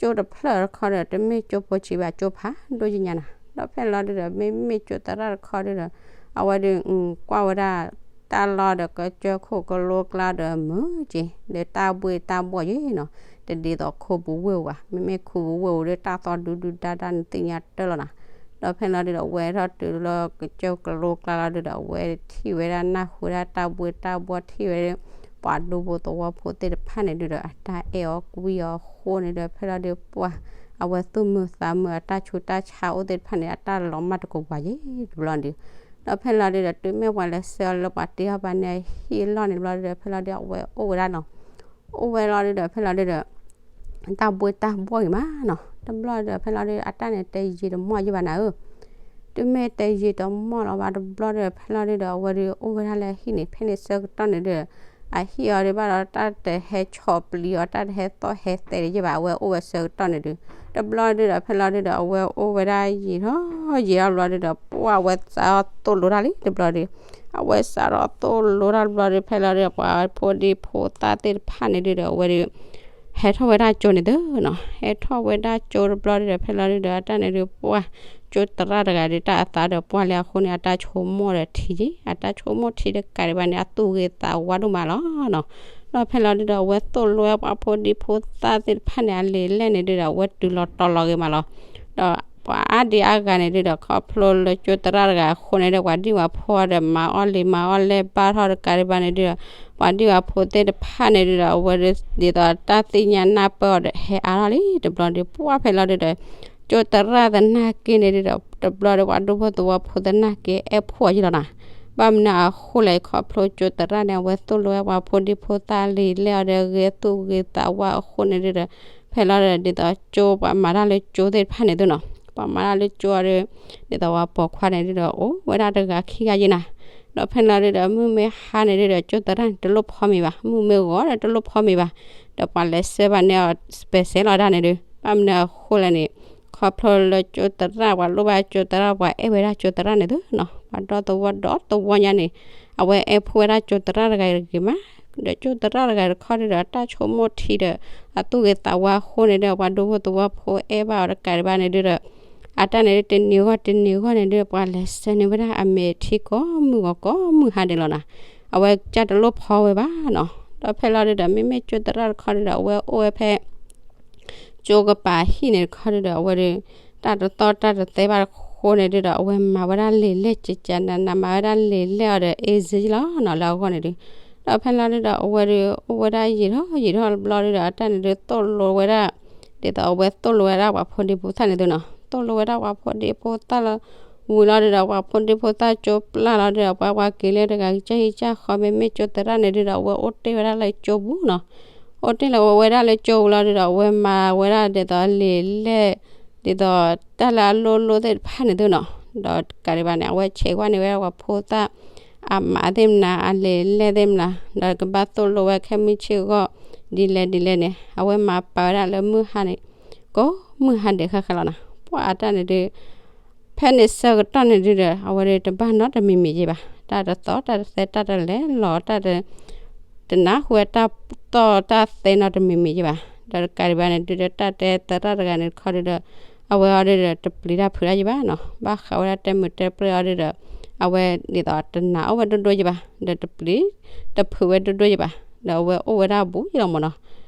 ကၠိတဖျၢၣ်တခီဒီး တမ့ၢ်ကၠိဖိဆံးဘၣ် ကၠိဖးဒိၣ်ကညါနီၤ, ဒီးဖဲလီၤဒုဒီး မ့မ့ၢ်ကၠိသရၣ်တခီဒုဒီး အဝဲဒု ကွၢ်ဝဲဒၣ် တၢ်လီၢ်ဒီးကစၢၢ်ခိၣ်ကလိကျါဒီးမုာ်က့ၤ ဒီးတၢ်ဘှ့ၣ်တၢ်ဘှီၣ်က့ၤနီၤ, တဒ်သိးခိပူၤဝ့ၢ်ပူၤဘၣ်, မ့မ့ၢ်ခိပူၤဝ့ၢ်ပူၤဒီး တၢ်သီဒူဒူဒါဒါန့ၣ်သ့ၣ်ညါတၢၢ်လီၤနီၤ, ဒီးဖဲလီၤဒုဒီး အဝဲထီၣ်တုၤလၢကစၢၢ်ကလိကျါလီၤဒုဒီး အဝဲထံၣ်ဝဲဒၣ်နၢ်ဟူဝဲဒၣ်တၢ်ဘှ့ၣ်တၢ်ဘှီၣ်ထံၣ်ဝဲဒၣ် ပှၤဒူဖိသဝီဖိသ့ၣ်တဖၣ်န့ၣ်ဒုဒီး အတၢ်အဲၣ်အီၤကွံအီၤအဃိန့ၣ်ဒီး ဖဲလီၤဒုပှၢ် အဝဲသူၣ်မုာ်သးမုာ်အတၢ်ဆူးတၢ်ဆါအိၣ်သ့ၣ်တဖၣ်န့ၣ် အတၢ်လီၤမၢ်တကဝၤယ့ၤတဘျီဒု, ဒီးဖဲလီၤဒုဒီး တုၤမ့ၢ်ပှၤလဲၤဆှၢအီၤလၢပှၤတ့ထီၣ်ပာ်န့ၢ်အဟံၣ်အလီၢ်န့ၣ်တဘျီဒုဒီး ဖဲလီၤဒုအဝဲအိၣ်ဝဲဒၣ်နီၤ, အိၣ်ဝဲလီၤဒုဒီး ဖဲလီၤဒုဒီး တၢ်ဘှ့ၣ်တၢ်ဘှီၣ်ဂ့ၤမးနီၤ, တဘျီဒုဒီး ဖဲလီၤဒု အတၢ်န့ၣ်တယံာ်တမီၢ်ယ့ၤဘၣ်နၤဧၢ, တုၤမ့ၢ်တယံာ်တမီၢ်လီၤဘၣ်တဘျီဒုဒီး ဖဲလီၤဒုဒီး အဝဲဒုအိၣ်ဝဲဒၣ်လၢအဟံၣ်န့ၣ် ဖဲန့ၣ်ဆၢကတီၢ်န့ၣ်ဒု အဟံၣ်အီၤဒုဘၣ်ဒီး တၢ်တဟဲဆီၣ်ပျံၤအီၤ တၢ်တဟဲသီၣ်ဟဲသဲးဒံးယ့ၤဘၣ် အဝဲအိၣ်ဝဲဆၢကတီၢ်န့ၣ်ဒု, တဘျီဒုဒီး ဖဲလီၤဒုဒီး အဝဲအိၣ်ဝဲဒၣ်ယံာ်ထီၣ်ယံာ်ထီၣ်ဘျီဒုဒီး ပှၢ်အဝဲစးထီၣ်သိၣ်လိတၢ်လံတဘျီဒု, အဝဲစးထီၣ်သိၣ်လိတၢ်တဘျီဒု ဖဲလီၤဒုဒီး ပှၤဖိဒံဖိသၣ်သ့ၣ်တဖၣ်န့ၣ်ဒုဒီး အဝဲဒု ဟဲထီၣ်ဝဲဒၣ်ကၠိန့ၣ်သုနီၤ, ဟဲထီၣ်ဝဲဒၣ်ကၠိတဘျီဒုဒီး ဖဲလီၤဒုဒီး အတၢ်န့ၣ်ဒုပှၢ် ကၠိသရၣ်တဂၤဒု တၢ်အသးဒီးပှၢ်လၢအဃိန့ၣ် အတၢ်ဆိကမိၣ်ဒီးထံၣ်က့ၤ အတၢ်ဆိကမိၣ်ထံၣ်တကးဒံးဘၣ်န့ၣ် အသူၣ်ဂ့ၤသးဝါဒိၣ်မးလီၤနီၤ, ဒီးဖဲလီၤဒုဒီး အဝဲသိၣ်လိဝဲပှၤဖိဒံဖိသၣ်သ့ၣ်တဖၣ်န့ၣ် အလံာ်လဲၢ်န့ၣ်ဒုဒီး အဝဲတုၤလီၤတီၤလီၤဂ့ၤမးလီၤ, ဒီး ပှၤအါဒံအါဂၤန့ၣ်ဒုဒီး ခီဖျိလၢကၠိသရၣ်တဂၤအဃိန့ၣ်ဒီး ပှၤဒံၣ်ဝၤဖိဒီး မၤအီၣ်လံာ်မၤအီၣ်လဲၢ်ဘၣ်ထီၣ်တကးဒံးဘၣ်န့ၣ်ဒုဒီး ပှၤဒံၣ်ဝၤဖိသ့ၣ်တဖၣ်န့ၣ်ဒုဒီး အဝဲဒ်သိးတၢ်သ့ၣ်ညါနၢ်ပၢၢ်အီၤဒီး ဟဲအါထီၣ်လံတဘျီဒီး ပှၢ်ဖဲလီၤဒုဒီး ကၠိသရၣ်သနာ်က့န့ၣ်ဒုဒီး တဘျီဒီး ပှၤဒူဖိသဝီဖိသနာ်က့ အဲၣ်ဖှိၣ်အီၤယလီၤနၤ. ဘၣ်မနုၤအဃိလဲၣ် ခီဖျိကၠိသရၣ်န့ၣ် အဝဲသိၣ်လိဝဲပှၤဖိဒံဖိသၣ်လံာ်လဲၢ်အီၤဒီး ဂဲၤသူၣ်ဂဲၤသးဝါအဃိန့ၣ်ဒုဒီး ဖဲလီၤဒီး ဒ်သိးကၠိပှၤမၤတၢ်လၢကၠိသ့ၣ်တဖၣ်န့ၣ်သုနီၤ ပှၤမၤတၢ်လၢကၠိအီၤဒီး ဒ်သိးပှၤပိာ်ခွါန့ၣ်ဒုဒီး အိၣ်ဝဲဒၣ်တဂၤခံဂၤယံၤနၤ. ဒီးဖဲလီၤဒုဒီး မုၢ်မ့ၢ်ဟါန့ၣ်ဒုဒီး ကၠိသရၣ်န့ၣ် တလိၣ်ဖီမ့ၤဘၣ်, မုၢ်မ့ၢ်ဂီၤဒီးတလိၣ်ဖီမ့ၤဘၣ်. ဒီးပှၤလဲၤဆှၢဘၣ်န့ၢ်အီၤ စပဲးစဲးလီၤဒၣ်န့ၣ်ဒု ဘၣ်မနုၤအဃိလဲၣ်န့ၣ် ခီဖျိလၢကၠိသရၣ် ပှၤလိၣ်ဘၣ်ကၠိသရၣ် ပှၤအဲၣ်ဝဲဒၣ်ကၠိသရၣ်န့ၣ်သုနီၤ ပှၤဒီသဝီဒီသဝီညါန့ၣ် အဝဲအဲၣ်ဖှိၣ်ဝဲဒၣ်ကၠိသရၣ်တဂၤတဂ့ၤမး. ဒီးကၠိသရၣ်တဂၤတခီဒုဒီး တၢ်ဆိကမိၣ်ထံဒီး အသူၣ်ဂ့ၤသးဝါအဃိန့ၣ်ဒီး ပှၤဒူဖိသဝီဖိအဲၣ်ဘၣ်အီၤတကးဒံးဘၣ်န့ၣ်ဒုဒီး အတၢ်န့ၣ်ဒု တနံၤဂီၢ်တနံၤဂီၢ်န့ၣ်ဒု ပှၤလဲၤဆှၢန့ၢ်ဝဲဒၣ်အမဲာ်ထံကိးမုၢ်ဂီၤကိးမုၢ်ဟါဒဲးလီၤနၤ. အဝဲကၢ်တလိၣ်ဖီဝဲဘၣ်နီၤ. ဒီးဖဲလီၤဒုဒီး မ့မ့ၢ်ကၠိသရၣ်တခီဒုဒီး အဝဲအိၣ်ဝဲဖဲ ကၠိကပၤဟံၣ်န့ၣ်တခီဒုဒီး အဝဲဒု တၢ်တသီၣ်တၢ်တသဲဘၣ်တဃိန့ၣ်ဒုဒီး အဝဲမၤဝဲဒၣ်လံာ်လဲၢ်ကကနန မၤဝဲဒၣ်လံာ်လဲၢ်အီၤဒီး အ့စ့လီၤနီၤ လၢအဂီၢ်န့ၣ်ဒု. ဒီးဖဲလီၤဒုဒီး အဝဲဒု အိၣ်ဝဲဒၣ်ယံာ်ထီၣ်ယံာ်ထီၣ်တဘျီဒုဒီး အတၢ်န့ၣ်ဒု သိၣ်လိဝဲဒၣ် ဒ်သိးအဝဲသိၣ်လိဝဲဒၣ်ပှၤဖိဒံဖိသၣ်န့ၣ်သုနီၤ သိၣ်လိဝဲဒၣ်ပှၤဖိဒံဖိသၣ်လီၤ ဝံၤလီၤဒုဒီး ပှၤဖိဒံဖိသၣ်ကၠိပျၢ်လီၤဒုဒီး ပှၤပှၤက့ၤလၢတဂၤကစၢ်ဟံၣ်ကစၢ်ဃီ မ့မ့ၢ်ကၠိသရၣ်န့ၣ်ဒုဒီး အဝဲအိၣ်တ့ၢ်ဝဲဒၣ်လၢကၠိပူၤနီၤ. အိၣ်တ့ၢ်လီၤဝဲဒၣ်လၢကၠိပူၤလီၤဒုဒီး အဝဲမၤဝဲဒၣ်ဒ်သိးလံာ်လဲၢ် ဒ်သိးတၢ်လၢအလိၣ်လိၣ်သ့ၣ်တဖၣ်န့ၣ်သုနီၤ. ဒီးတကးဒံးဘၣ်န့ၣ် အဝဲဆဲးကွၢ်န့ၢ်ဝဲဒၣ်ပှၤဖိသၣ် အမးသ့ၣ်မနၤ အလံာ်လဲၢ်သ့ၣ်မနၤ ဒီးကဘၣ်သိၣ်လိဝဲခဲမုၢ်ဆ့ၣ်ဂီၢ် ဒ်လဲၣ်ဒ်လဲၣ်န့ၣ် အဝဲမၤပာ်ဝဲဒၣ်လၢမုၢ်ဟါန့ၣ် ကိးမုၢ်ဟါဒဲးဃၣ်ဃၣ်လီၤနၤ. ပှၤအတၢ်န့ၣ်ဒု ဖဲန့ၣ်ဆၢကတီၢ်န့ၣ်ဒုဒီး အဝဲဒုတဘၣ်နီတမံၤမံၤယဲၢ်ဘၣ်. တၢ်တသီၣ်တၢ်တသဲ တၢ်တလဲၤလီၤ တၢ်တ တနၢ်ဟူဝဲတၢ်သီၣ်တၢ်သဲနီတမံၤမံၤယဲၢ်ဘၣ်. ဒီးတကးဒံးဘၣ်န့ၣ်ဒုဒီး တၢ်တဲသရၣ်တဂၤန့ၣ်တခီဒုဒီး အဝဲအီၤဒုဒီး တပျံၤတၢ်ဖုးတၢ်ယဲၢ်ဘၣ်နီၤ. ဘၣ်ဃးဝဲဒၣ်တဲမုာ်တဲပြဲၢ်အီၤဒုဒီး အဝဲဒ်သိးတနာ်အိၣ်ဝဲဒိၣ်ဒိၣ်ယဲၢ်ဘၣ် ဒီးတပျံၤ တဖုးဝဲဒိၣ်ဒိၣ်ယဲၢ်ဘၣ်. ဒီးအဝဲအိၣ်ဝဲဒၣ်ဘူးယဲၢ်လီၤမၢ်နီၤ.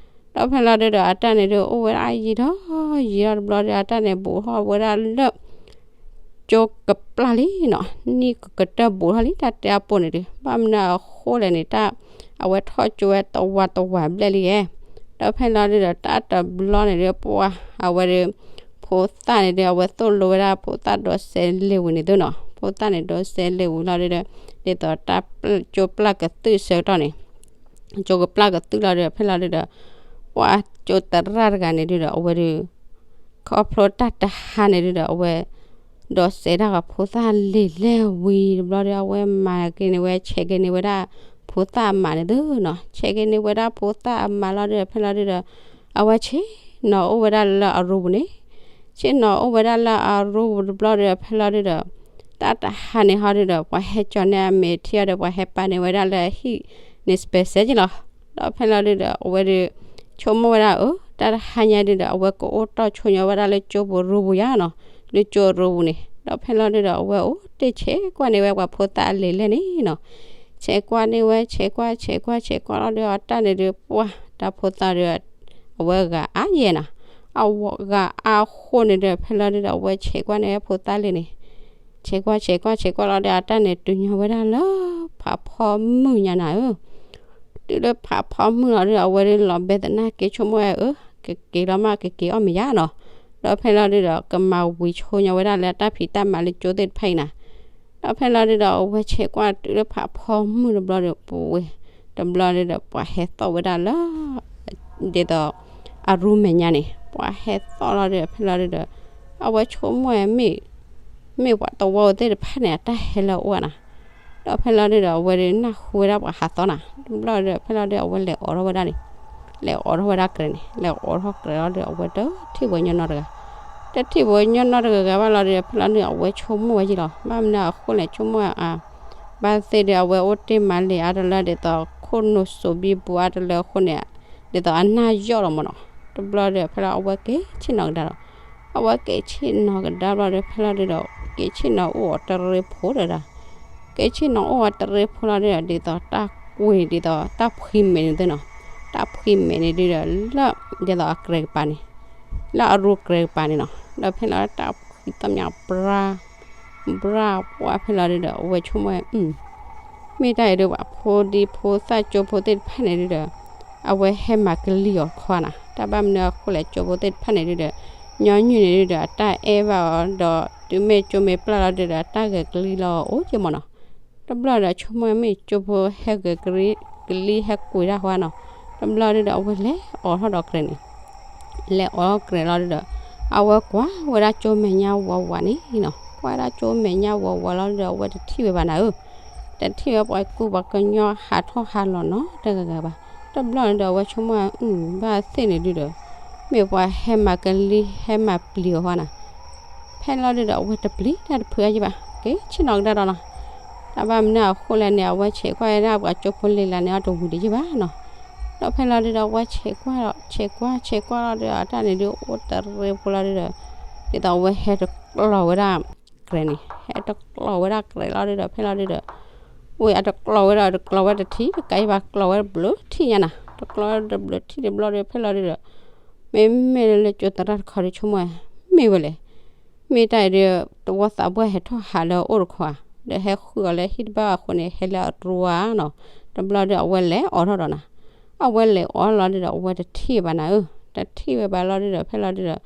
ဒီးဖဲလီၤဒုဒီး အတၢ်န့ၣ်ဒု အိၣ်ဝဲဒၣ်ယံာ်ထီၣ်ယံာ်ထီၣ်တဘျီဒီး အတၢ်န့ၣ်ဘူးထီၣ်ဝဲဒၣ်လၢ ကၠိကပျၢ်လံနီၤ, နံၣ်ကကတၢၢ်ဘူးထီၣ်လံ တၢ်တဲအပိၢ်န့ၣ်ဒုး, ဘၣ်မနုၤအဃိလဲၣ်န့ၣ် တၢ် အဝဲထီၣ်ကၠိဝဲတဝးတဝးဘျဲၣ်လံဧါ. ဒီးဖဲလီၤဒုဒီး တၢ်တဘျီန့ၣ်ဒုး ပှၤ အဝဲဒုး ဖိသၣ်န့ၣ်ဒုး အဝဲသိၣ်လိဝဲဒၣ်ဖိသၣ်ဒိးစဲးလ့ၣ်ဝံၤန့ၣ်သုနီၤ, ဖိသၣ်န့ၣ်ဒိးစဲးလ့ၣ်ဝံၤလီၤဒုဒီး ဒ်သိးတၢ်ကၠိပျၢ်ကသုၣ်ဆၢကတီၢ်န့ၣ် ကၠိကပျၢ်ကသုၣ်လီၤဒုဒီး ဖဲလီၤဒုဒီး ပှၤကၠိသရၣ်တဂၤန့ၣ်ဒုဒီး အဝဲဒုး ခီဖျိတၢ်တဟါန့ၣ်ဒုဒီး အဝဲ ဒိးစဲးတၢ်ဂီၤဖိသၣ်လံာ်လဲၢ်ဝံၤတဘျီဒီး အဝဲမၤက့ၤန့ၢ်ဝဲ ဆဲးက့ၤန့ၢ်ဝဲဒၣ် ဖိသၣ်အမးန့ၣ်သုနီၤ, ဆဲးက့ၤန့ၢ်ဝဲဒၣ်ဖိသၣ်အမးလီၤဒုဒီး ဖဲလီၤဒုဒီး အဝဲဆ့ၣ်နီၤအိၣ်ဝဲဒၣ်လၢအရူပူၤန့ၣ်, ဆ့ၣ်နီၤအိၣ်ဝဲဒၣ်လၢအရူပူၤတဘျီဒီး ဖဲလီၤဒုဒီး တၢ်တဟါန့ၣ်ဟီဒုဒီး ပှၤဟဲကၠီၤန့ၢ်အမဲာ်ထံအီၤဒီး ပှၤဟဲပာ်န့ၢ်ဝဲဒၣ်လၢအဟံၣ်န့ၣ် စပဲးစဲးက့ၤလီၤ. ဒီးဖဲလီၤဒုဒီး အဝဲဒုး ဆိကမိၣ်ဝဲဒၣ်အၢ တၢ်တဟါညါဒုဒီး အဝဲကအိၣ်တီၢ်ဆိညါဝဲဒၣ်လၢကၠိပူၤရူပူၤယါနီၤ, လၢကၠိရူပူၤန့ၣ်. ဒီးဖဲလီၤဒုဒီး အဝဲအိၣ်တ့ၢ်ဆဲးကွၢ်န့ၢ်ဝဲပှၤဖိသၣ်အလံာ်လဲၢ်န့ၣ်နီၤ, ဆဲးကွၢ်န့ၢ်ဝဲ ဆဲးကွၢ် ဆဲးကွၢ် ဆဲးကွၢ်လီၤဒုဒီး အတၢ်န့ၣ်ဒုး ပှၤ တၢ်ဖိသၣ်ဒုး အဝဲဂၤအါယဲၢ်နီၤ, အဝဲဂၤအါဃိန့ၣ်ဒုး ဖဲလီၤဒုဒီး အဝဲဆဲးကွၢ်န့ၢ်ဝဲဖိသၣ်လံာ်န့ၣ် ဆဲးကွၢ် ဆဲးကွၢ် ဆဲးကွၢ်လီၤဒီး အတၢ်န့ၣ်တုၤညီဝဲဒၣ်လၢ ဖးဖီမုၢ်ညါနၤဧၢ, တုၤလၢဖးဖီမုၢ်လီၤဒုဒီး အဝဲဒုးလီၤဘဲသနာ်က့ ဆိကမိၣ်ဝဲအၢ ကက့ၤလီၤမး ကက့ၤအီၣ်မ့ၤယါနီၤ. ဒီးဖဲလီၤဒုဒီး ကမၤဝံၤဆိညါဝဲဒၣ်လၢတၢ်ဖံးတၢ်မၤလၢကၠိသ့ၣ်တဖၣ်အံၤနၤ. ဒီးဖဲလီၤဒုဒီး အဝဲဆဲးကွၢ်တုၤလၢဖးဖီမုၢ်တဘျီဒီး ပဝဲ တဘျီဒုဒီး ပှၤဟဲသီၣ်ဝဲဒၣ်လၢ ဒ်သိး အရူမဲာ်ညါန့ၣ် ပှၤဟဲသီၣ်လီၤဒုဒီး ဖဲလီၤဒုဒီး အဝဲဆိကမိၣ်ဝဲ မ့ၢ် မ့ၢ်ပှၤသဝီသ့ၣ်တဖၣ်န့ၣ် အတၢ်ဟဲလၢအအိၣ်နၤ. ဒီးဖဲလီၤဒုဒီး အဝဲဒုးနၢ်ဟူဝဲဒၣ်ပှၤဟးသီၣ်နၤ တဘျီဒီး ဖဲလီၤဒုး အဝဲလဲၤအိးထီၣ်ဝဲဒၣ်န့ၣ်, လဲၤအိးထီၣ်ဝဲဒၣ်ကြဲးန့ၣ်, လဲၤအိးထီၣ်ကြဲးလီၤဒီး အဝဲတထံၣ်ပှၤကညီနီတဂၤ, တထံၣ်ပှၤကညီနီတဂၤဂၤဘၣ်လီၤဒီး ဖဲလီၤဒုး အဝဲဆိကမိၣ်ဝဲယံၤလီၤ. ဘၣ်မနုၤအဃိလဲၣ် ဆိကမိၣ်ဝဲ ဘၣ်သ့ၣ်ဒီး အဝဲအိၣ်တ့ၢ်မၤလံာ်အါတလၢ ဒ်သိးခိၣ်နူာ်စိးဘံဘူအါတလၢအဃိန့ၣ် ဒ်သိးအနၢ်ယီၣ်လီၤမၢ်နီၤ. တဘျီဒီး ဖဲလီၤ အဝဲက့ၤဆ့ၣ်နီၤကဒါလီၤ. အဝဲက့ၤဆ့ၣ်နီၤကဒါဘျီဒီး ဖဲလီၤဒုဒီး က့ၤဆ့ၣ်နီၤအိၣ်အီၤတရ့ဖိဒီးဒၣ်, က့ၤဆ့ၣ်နီၤအိၣ်အီၤတရ့ဖိလီၤဒုဒီး ဒ်သိးတၢ်ကွံာ် ဒ်သိးတၢ်ဖှံမဲာ်န့ၣ်သ့ၣ်နီၤ, တၢ်ဖှံမဲာ်န့ၣ်ဒုဒီး လၢ ဒ်သိးအကြဲးကပၤန့ၣ်, လၢအရူကြဲးကပၤန့ၣ်နီၤ. ဒီးဖဲလီၤတၢ် သီၣ်မၠးပြါ ပြါပှၢ်ဖဲလီၤဒုဒီး အဝဲဆိကမိၣ်ဝဲ မ့ၢ်တၢ်အံၤဒုး ပှၤဖိဒံဖိသၣ်ကၠိဖိသ့ၣ်တဖၣ်န့ၣ်ဒုဒီး အဝဲဟဲမၤကလံၤအီၤတခီနၤ, တၢ်ဘၣ်မနုၤအဃိလဲၣ် ကၠိဖိသ့ၣ်တဖၣ်န့ၣ်ဒုဒီး ညီနုၢ်န့ၣ်ဒုဒီး အတၢ်အဲၣ်ဘၣ်အီၤဒီး တုၤမ့ၢ်ကၠိမ့ၢ်ပျၢ်လီၤဒုဒီး အတၢ်ဂဲၤကလံၤလီၤအိၣ်က့မ့ၢ်နီၤ. တဘျီဒီးဆိကမိၣ်မ့ၢ်ကၠိဖိဟဲဂဲၤကလံၤ ဟဲကွံာ်တၢ်ဃီနီၤ. တဘျီဒုဒီး အဝဲလဲၤအိးထီၣ်ဒီးကြဲးန့ၣ် လဲၤအိးထီၣ်ကြဲးလီၤဒုဒီး အဝဲကွၢ်ဝဲဒၣ်ကၠိမဲာ်ညါဝးဝးန့ၣ်နီၤ, ကွၢ်ဝဲဒၣ်ကၠိမဲာ်ညါဝးဝးလီၤဒုဒီး အဝဲတထံၣ်ဝဲဘၣ်နၤဧၢ, တထံၣ်ဝဲပှၤကူပှၤကညီဟးထီၣ်ဟးလီၤနီတဂၤဂၤဘၣ်. တဘျီန့ၣ်ဒီး အဝဲဆိကမိၣ် ဘၣ်သ့ၣ်န့ၣ်ဒုဒီး မ့ၢ်ပှၤဟဲမၤကလံၤ ဟဲမၤပျံၤအီၤဃီနၤ. ဖဲလီၤဒုဒီး အဝဲတပျံၤတၢ်တဖုအါယံဘၣ်, က့ၤဆ့ၣ်နီၤကဒါဒီးနီၤ. တၢ်ဘၣ်မနုၤအဃိလဲၣ်န့ၣ် အဝဲဆဲးကွၢ်ဝဲဒၣ်ပှၤကၠိဖိလံၤလၢန့ၣ် အတဝံၤဒံးယံဘၣ်နီၤ. ဒီးဖဲလီၤဒုဒီး အဝဲဆဲးကွၢ်လီၤ ဆဲးကွၢ် ဆဲးကွၢ်လီၤဒုဒီး အတၢ်န့ၣ်ဒုးအိၣ်တရံးဖိလီၤဒုဒီး ဒ်သိးအဝဲဟဲတကျီၤဝဲဒၣ်ကြဲးန့ၣ် ဟဲတကျီၤဝဲဒၣ်ကြဲးလီၤဒုဒီး ဖဲလီၤဒုဒီး ဝဲအတကျီၤဝဲဒီး တကျီၤဝဲတထံၣ်တကးယံဘၣ် ကျီၤဝဲတဘျုးထံၣ်ညါနၤ, တကျီၤဝဲတဘျုးထံၣ်တဘျီဒု ဖဲလီၤဒုဒီး မ့မ့ၢ်လၢကၠိသရၣ်တခီဒု ဆိကမိၣ် မ့ၢ်ဝဲလဲၣ်, မ့ၢ်တၢ်အံၤဒုး သဝီသးပှၢ်ဟဲထီၣ်ဟးလၢအအိၣ်တခီဧါ, ဒီးဟဲဃုအီၤလၢဟံၣ်တဘၣ်အဃိန့ၣ် ဟဲလၢအရူဧါနီၤ. တဘျီဒု အဝဲလဲၤအိးထီၣ်ဒီးနၤ, အဝဲလဲၤအိးလီၤဒုဒီး အဝဲတထံၣ်ဘၣ်နၤဧၢ, တထံၣ်ဝဲဘၣ်လီၤဒုဒီး ဖဲလီၤဒုဒီး